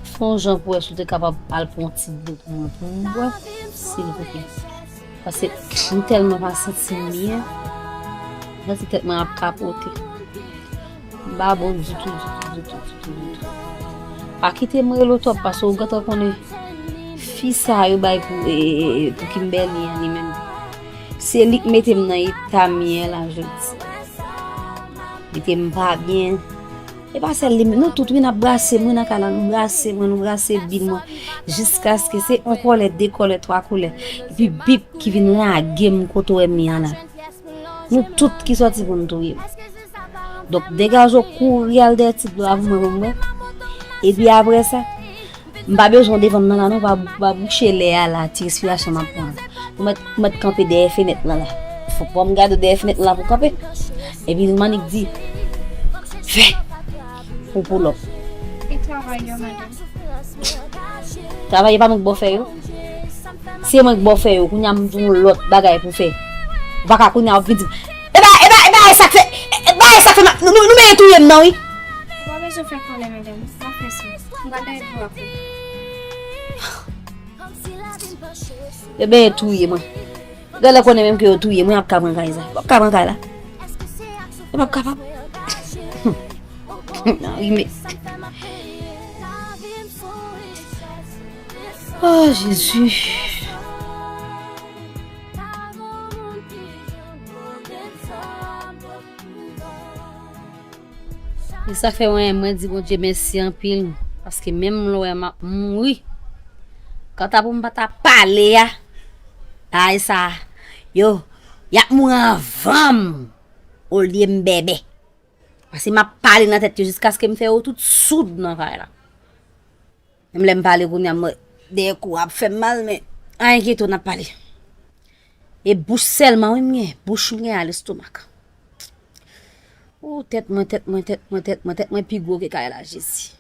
Fè yon jan pou wè si w te kapab al pran yon ti dlo pou mwen, pou m bwè, silvouplè. Paske m tèlman pa santi m byen. M santi tèt mwen ap kapote. M pa bon ditou, ditou, ditou, ditou, ditou. Pa kite m rele w twòp, paske w gentan konnen fi sa yo bay pou, e, e, e, pou Kimberly an, li menm. Se li k mete m nan eta m ye la jodi. Mete m pa byen. E pa sèl li, nou tout, wi, n ap brase, mwen nan kay la, nou brase mwen, nou brase Bib mwen, jiskaske se yon kòlè, de kòlè, twa kòlè. Epi Bib ki vin lage m kote w wè m ye a la. Nou tout ki sòti pou n touye m. Donk, degaje w kouri al dèyè ti dlo a pou mwen, pou mwen. Epi apre sa, m pa bezwen w devan m nan la non, pa, pa bouche lè a la, ti respirasyon m ap pran. Ou mèt, ou mèt kanpe dèyè fenèt lan la. Fò, fò m gade w dèyè fenèt lan la pou w kanpe. Epi Manik di, fè pou pull up. E travay yo, madanm? Travay yo pa mwen k ba w fè yo. Se mwen k ba w fè yo. Kounye a m gen yon lòt bagay pou fè. Ou pa ka kounye a w ap vin di m, e ba, e ba, e ba, e sa k fè, e, e ba, e sa k fè, nou, nou, nou mèt touye m nan, wi. Ou pa bezwen fè kòlè, madanm. M pa fè sa. M pa dèyè dlo a pou ou. Yo benyen touye mwen. Genlè konnen menm ke yo touye mwen, y ap ka pran kay sa. Y ap ka pran kay la. Yo p ap kapab. Nan rime. Oh, Jezi. E sa fè mwen, mwen di Bondye mèsi anpil, paske menm lè m ap mouri, kanta pou m pa ta pale a, bagay sa, yo, y ap mouri anvan m, olye m bèbè. Paske m ap pale nan tèt yo jiskaske m fè yo tout soud nan kay la. Menm lè m pale kounye a, m wè dèyè kou a ap fè m mal, men anyen ki tou n ap pale. E bouch sèlman, wi, m gen. Bouch m gen a lestomak. Ou, tèt mwen, tèt mwen, tèt mwen, tèt mwen, tèt mwen pi gwo ke kay la, Jezi.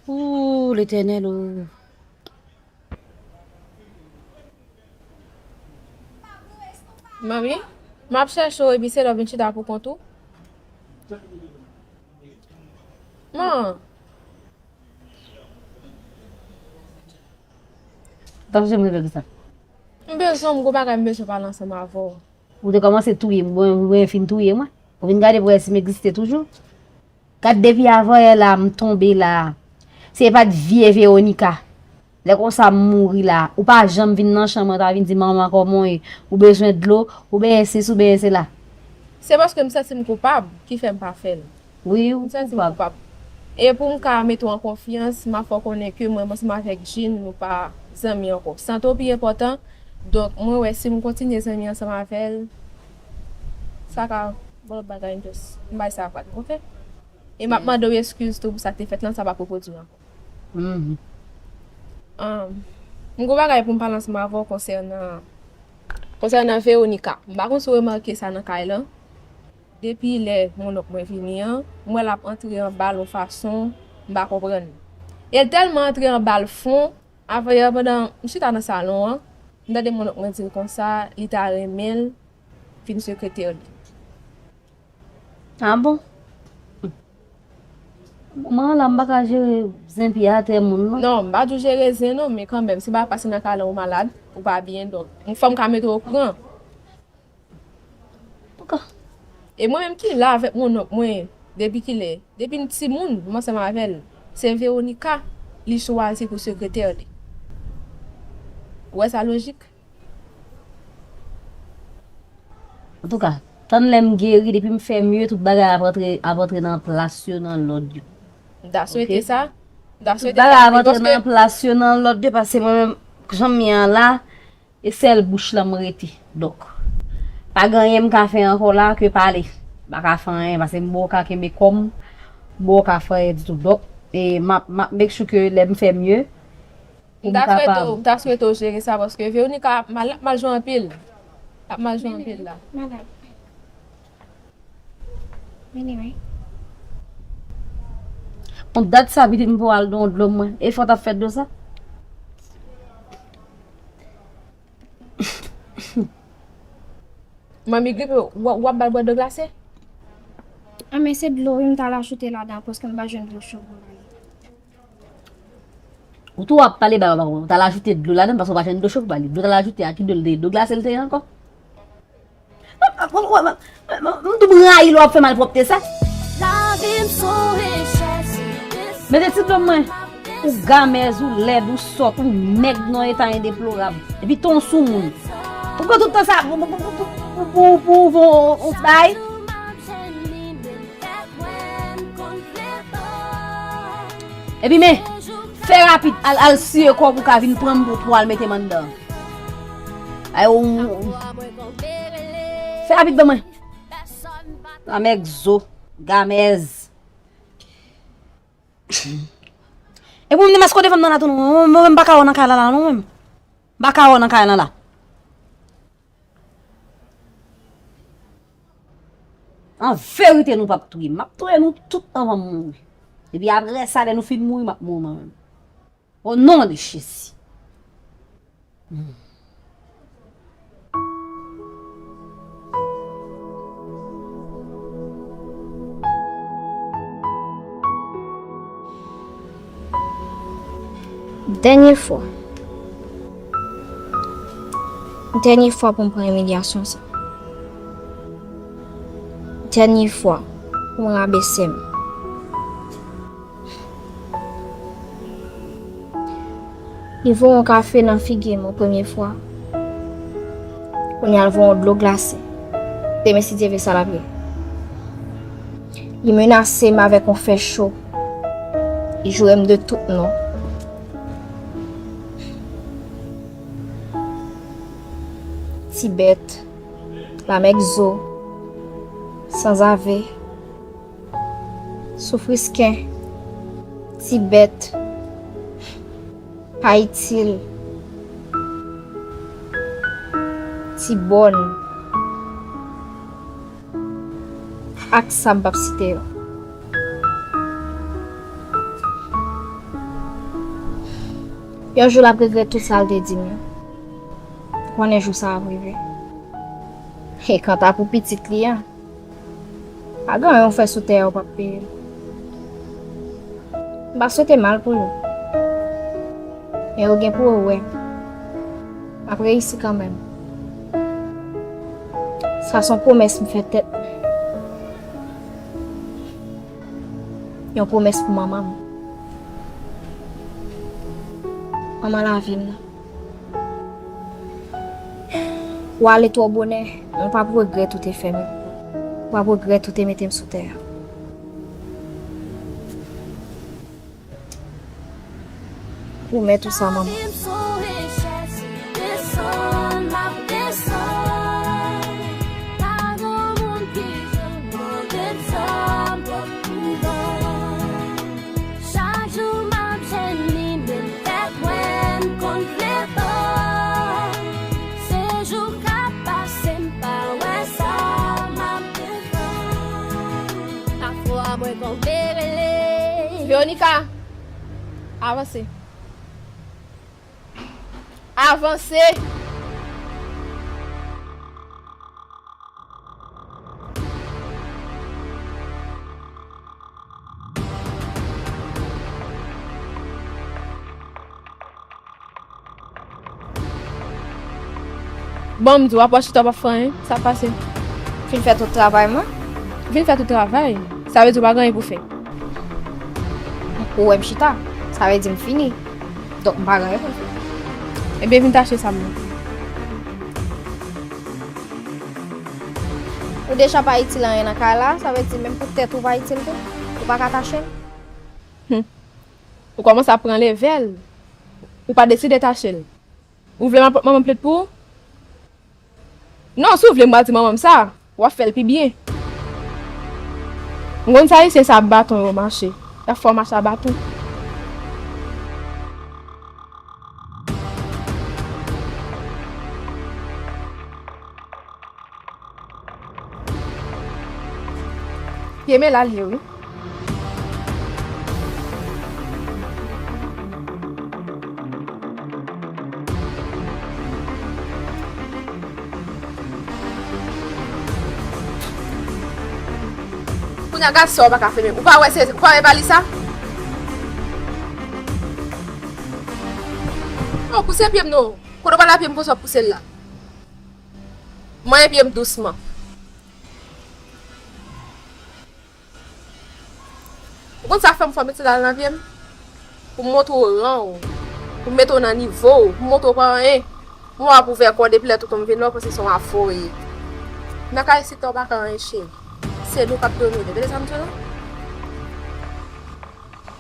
Ou, Letènèl, ou. Manmi, m ap chèche w epi se lè w vin chita pou kont ou. Man, Sa fè m rive konsa. M bezwen, m gon bagay m bezwen pale ansanm avè w. Ou te kòmanse touye m, mwen, mwen fin touye mwen. Ou vin gade pou wè si m egziste toujou. Gad depi avanyè la, m tonbe la. Se pa t vye Veronica. Lè konsa m mouri la. Ou pa janm vin nan chanm mwen, ta vin di manman kòman w ye. Ou bezwen dlo, ou benyen sesi, ou benyen sela. Se paske m santi m koupab ki fè m pa fè l. Wi, ou koupab. E pou m ka mete w an konfyans, m ap fè w konnen ke mwen, m ansanm avèk Jean, nou pa zanmi ankò. Sante w pi enpòtan. Donk, mwen wè si m kontinye zanmi ansanm avè l, sa ka bon lòt bagay, m just, m bay sa pa t, oke? E m ap mande w eskiz tou pou sa k te fèt lan, sa p ap repwodui ankò. Mhm. Ahn, m gon bagay pou m pale ansanm avè w konsènan, konsènan Veronica. M pa konn si w remake sa nan kay lan. Depi lè mononk mwen vini an, m wè l ap antre anba l yon fason m pa konprann. E l tèlman antre anba l fon, avanyè pandan m chita nan salon an, m tande mononk mwen di l konsa, li ta renmen l vin sekretè li. Ah bon? Moman an la, m pa ka jere zen pye atè moun, non. Non, m pa di w jere zen, non, men kanmenm, si bagay pase nan kay lan ou malad, ou pa byen, donk, fò m ka mete w okouran. Antouka. E mwen menm ki la avèk mononk mwen, depi kilè? Depi m timoun, m ansanm avè l. Se Veronica, li chwazi pou sekretè li. Ou wè sa lojik? Antouka, tann lè m geri, depi m fè mye, tout bagay ap antre, ap antre nan plas yo, nan lòd yo. M ta swete sa. M ta swete sa. Tout bagay ap antre nan plas yo, nan lòd yo, paske mwen menm, jan m ye an la, e sèl bouch lan m rete. Donk, pa gen anyen m ka fè ankò la ke pale. M pa ka fè anyen, paske m poko ka kenbe kò m, m poko ka fè anyen ditou. Donk, e m ap, m ap make sure ke lè m fè mye, pou m kapab. M ta swete w, m ta swete w jere sa, paske Veronica ap mal, ap mal jwe anpil. Ap mal jwe anpil la. Anyway. Bon, dat sa pitit m pou al don dlo mwen. E fò t ap fè dlo sa? Manmi gripe, w, w ap ba l bwè dlo glase? Ah, men se dlo wi m t al ajoute ladan paske m pa jwenn dlo cho pou m ba li. Ou tou ap pale ba, ba, ou t al ajoute dlo ladan paske ou pa jwenn dlo cho pou ba li. Dlo t al ajoute a ki dlo l te ye? Dlo glase l te ye ankò? M tou rayi lè w ap fè malpwòpte sa. Mete ti dlo mwen. Ou gamèz, ou lèd, ou sòt, ou mèg nan eta endeplorab. Epi ton soumoun. Ou pran tout tan sa pou, pou, pou, pou, pou, pou, Epi men, fè rapid, al, al siye kò w pou ka vin pran m pou twal mete m anndan. Ay, ou, fè rapid ban mwen. Lamèg zo, gamèz. Epi ou menm demaske w devan m nan la tou non. Mwen, mwen, mwen m pa ka wè w nan kay la la non, mwen. M pa ka wè w nan kay la la. An verite, nou p ap touye m. M ap touye nou tout anvan m mouri. Epi apre sa, lè nou fin mouri, m ap mouri mwen menm. O non de Jezi. Dènye fwa. Dènye fwa pou m pran imilyasyon sa. Dènye fwa pou m rabese m. Li voye yon kafe nan figi m yon premye fwa. Kounye a l voye yon dlo glase. Demen si Dye vle sa l ap ye. Li menase m avèk yon fè cho. Li joure m de tout non. Ti bèt, lamèg zo, sanzave, soufrisken, ti bèt, pa itil, ti bòn, ak sa m p ap site yo. Yon jou l ap regrèt tout sa l te di m yo. Ou konnen jou sa ap rive. E kanta pou pitit li a, pa gen anyen w fè sou tè a ou p ap peye l. M pa swete mal pou yo. Men yo gen pou yo wè. M ap reyisi kanmenm. Sa se yon pwomès m fè tèt mwen. Yon pwomès pou manman m. Manman lavi m nan. Ou ale twò bonè, men w p ap regrèt ou te fè m. Ou p ap regrèt ou te mete m sou tè a. Pwomèt ou sa, manman. Chak jou m ap jwenn li, menm tèt mwen m konn fleto. Se jou k ap pase, m pa wè sa m ap defann. Pafwa mwen tonbe rele. Veronica, avanse. Avanse! Bon, m di w, w ap chita, w p ap fè anyen. Sa k pase? Fin fè tout travay mwen. Vin fè tout travay? Sa vle di w pa gen anyen pou fè? Ou wè m chita, sa vle di m fini. Donk, m pa gen anyen pou m fè. Ebyen, vin tache sa m nan. Ou deja pa itil anyen nan kay la, sa vle di menm pou tèt ou pa itil tou. Ou pa ka tache l. Hum. Ou kòmanse ap pran levèl. Ou pa deside tache l. Ou vle m ap pot manman m plent pou ou? Non, si w vle m pral di manman m sa, w ap fè l pi byen. M konn sa Ayisyen sa ap baton yo mache. Y ap fè w mache a baton. Pye m la l ye wi. Kounye a gad sa w pa ka fè menm. Ou pa wè se, ou pa wè valiz sa? Non, pouse pye m non. Kote w pral la pye m konsa w pouse l la. Manyen pye m dousman. Ou konn sa k fè m fò met sandal nan pye m? Pou m montre w ran w, pou m mete w nan nivo w, pou m montre w pa anyen. Pou m wè w ap ouvè kò w depi lè tonton m vin la, w panse se yon afo w ye. Nan kay isit la w pa ka anyen cheri. Se nou k ap domine. Tande sa m di w la?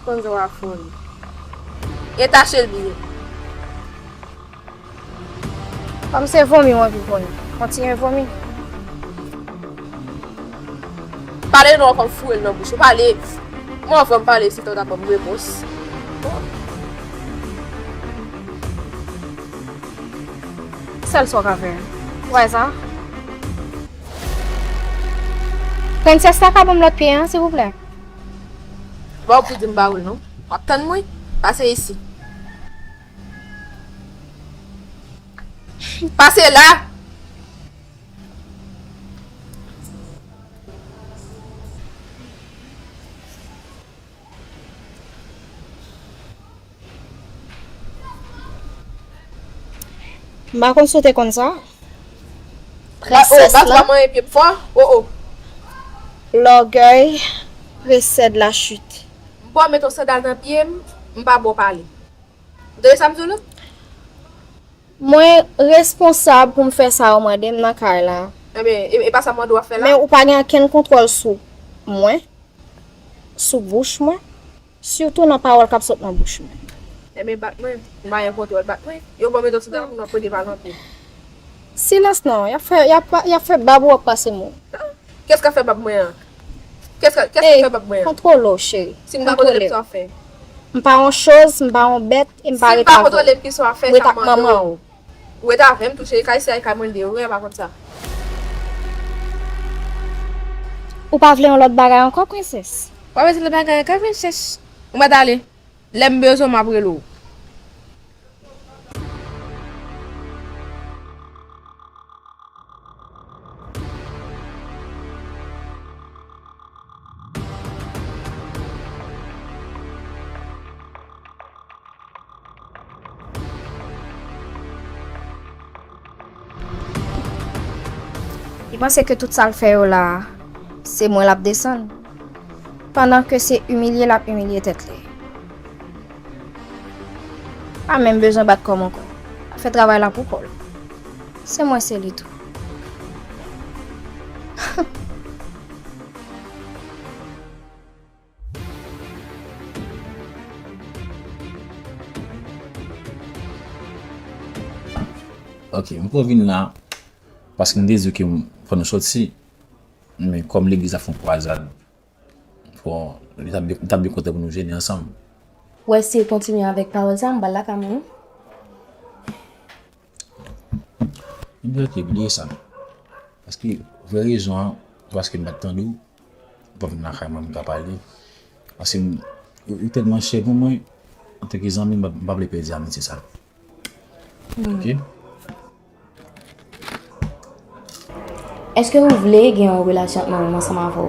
Konn jan w afo w ye. E tache l byen. Kòm se vomi w anvi vomi, kontinye vomi. Pale non, kòm foure l nan bouch ou. Pale. Mwen anvan m pale, si tande ap ban m repons. Sèl sa w ka fè. Ou wè sa? Prensès la ka ban m lòt pye an, silvouplè? Bon, ou pou di m ba ou l non. W ap tann mwen? Pase isi. Pase la! M pa konn si w te konn sa. Prensès la. Bat ou pa manyen pye m fò? O, o. L'orgueil précède la chute. M pa met yon sandal nan pye m, m pa ba w pale. Ou tande sa m di w la? Mwen responsab pou m fè sa ou mande m nan kay la. Ebyen, e, e pa sa m mande w ap fè la? Men ou pa gen okenn kontwòl sou mwen, sou bouch mwen, sitou nan pawòl k ap sot nan bouch mwen. Ebyen, bat mwen. M pa gen kontwòl, bat mwen. Yo ban m etan sou telefòn nan pwede pale anpil. Silans non, y ap fè, y ap, y ap fè bab ou ap pase mo. Kès k ap fè bab mwen an? Kès k, kès k ap fè bab mwen an? Kontwole w, cheri. Si m pa kontwole m, sa w ap fè? M pa yon choz, m pa yon bèt, e m pa ret avè w. Si m pa kontwole m, ki sa w ap fè? Ret ak manman w. Ou ret avè m tou, cheri, kay se ay kay mwen l ye, ou wè pa konn sa. Ou pa vle yon lòt bagay ankò, prensès? Ou pa bezwen lòt bagay ankò, prensès. Ou mèt ale. Lè m bezwen w, m ap rele w. Li panse ke tout sa l fè yo la a, se mwen l ap desann, pandan ke se imilye l ap imilye tèt li. Pa menm bezwen bat kò m ankò. L ap fè travay la pou kò l. Se mwen, se li tou. Ok, m pran vin la paske m te di w ke m, fò nou sòti, men kòm legliz la fè yon kwazad, bon, li t ap byen, li t ap byen kontan pou nou jene ansanm. W wè si l kontinye avèk pawòl sa, m pral lakay mwen wi. Ebyen ok, bliye sa. Paske vrè rezon an, se paske m pa t tande w, ou pa vin lakay mwen, m ka pale. Paske m, ou, ou tèlman chè pou mwen, antanke zanmi, m pa, m pa vle pèdi amitye sa. Ok? Èske ou vle gen yon relasyon ak manman m ansanm avè w?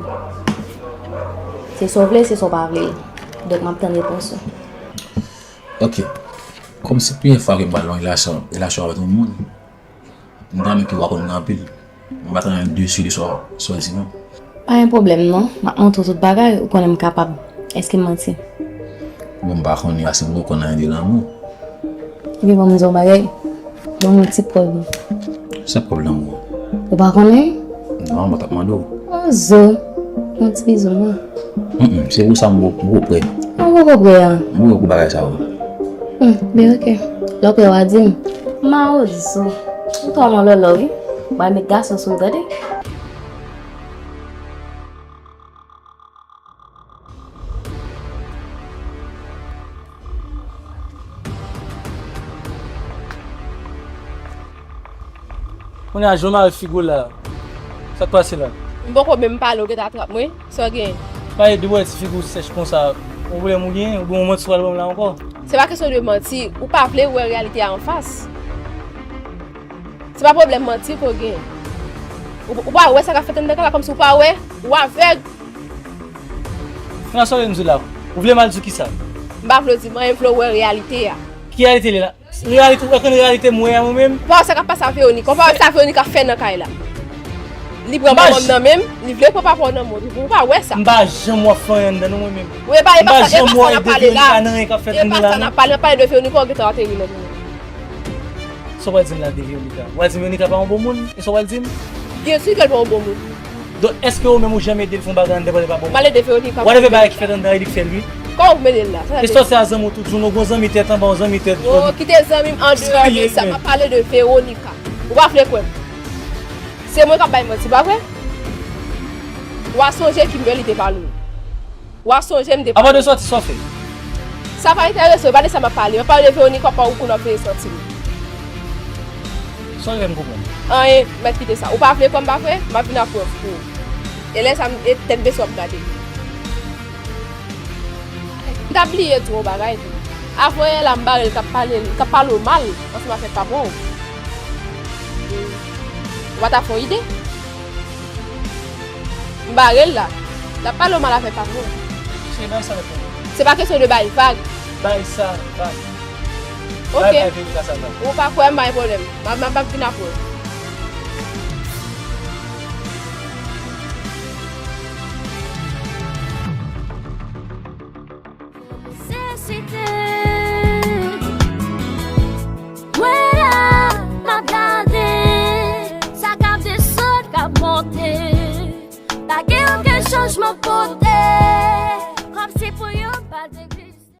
Se sa w vle, se sa w pa vle. Donk, m ap tann repons ou. Ok. Kòm se premye fwa ke m pral nan relasyon, relasyon avèk yon moun, m ta renmen ke w aprann mwen anpil. M pa t renmen desi de sa, sa w di non. Pa gen pwoblèm non, m ap montre w tout bagay, ou konnen m kapab. Èske m manti? Bon, m pa konnen, paske m poko konn anyen de lanmou. Ebyen, ban m di w yon bagay. Ban m yon ti prèv. Sa prèv lanmou? Ou pa konnen? Non, mwen t ap mande w. Yon zo. Yon ti bizou non. Mm, mm, se pou sa m poko prè. Ou poko prè a? M poko pou bagay sa yo. Hmm, ben ok. Lè w prè w a di m. Mawozo. Ou twò manlòlò wi. W a met gason sou ou tande. Kounye a, jan w mare figi w la, sa k pase la? M poko menm pale, w gentan trap mwen. Sa w genyen? Pale de bò ti figi w sèch konsa. Yon pwoblèm ou genyen? Oubyen yon manti w pral ban m la ankò? Se pa kesyon de manti. Ou pa vle wè reyalite a anfas. Se pa pwoblèm manti ke w genyen. Ou, ou pa wè sa k ap fèt anndan kay la kòmsi w pa wè? Ou avèg? Nan sa w vle m di w la? Ou vle m al di w kisa? M pa vle w di m anyen, m vle w wè reyalite a. Ki reyalite li la? Reyalite, ou pa konn reyalite m wè a mwen menm? Ou pa wè sa k ap pase a Veronica? Ou pa wè sa Veronica fè nan kay la? Li pran manman m nan men m, li vle pran papa w nan men w. Ou pa wè sa? M pa janm wè w ap fè anyen anndan non mwen menm. Wi, e pa, e pa sa, e pa sa n ap pale la. E pa sa n ap pale, n ap pale de Veronica, w gentan ateri nan men m. Sa w pral di m la de Veronica? W pral di m Veronica pa yon bon moun? E sa w pral di m? Byen si ke l pa yon bon moun. Donk, èske ou menm ou janm ede l fè yon bagay anndan pandan l pa bon? M al ede Veronica. Whatever bagay ki fèt anndan an, e li k fè l wi. Kòman pou m ede l la? Sa sa vle di? E sòti a zanmi w tout jounen, ou gon zanmi tèt anba, yon zanmi tèt. Oh, kite zanmi m andeyò de sa. M ap pale de Veronica. Ou pa vle kwè m. Se mwen k ap bay manti, pa vre? W a sonje ki m wè li te pale w. W a sonje m te pale w. Avan de sòti, sa w fè? Sa pa enterese w, e pa de sa m ap pale. M ap pale de Veronica, w pa ou konn w ap veye sòti m. Sa w fè m konprann? Anyen, mèt kite sa. Ou pa vle kwè m pa vre? M ap vin ak prèv pou ou. E lè sa, e tèt bese w ap gade m. M t ap bliye di w yon bagay tou. Avan yè la, m bare l k ap pale, k ap pale w mal ansanm avèk papa w. Ou pa ta fè yon ide? M bare l la. L ap pale w mal avèk papa w. Cheri, bay sa vag. Se pa kesyon de bay vag. Bay sa vag. Ok. Bay, bay Veronica sa vag. Ou pa kwè m, pa gen pwoblèm. M ap, m ap, m ap vin apre w. Nesesite. Mwen la, m ap gade sa k ap desann, k ap monte. Pa gen okenn chanjman pote.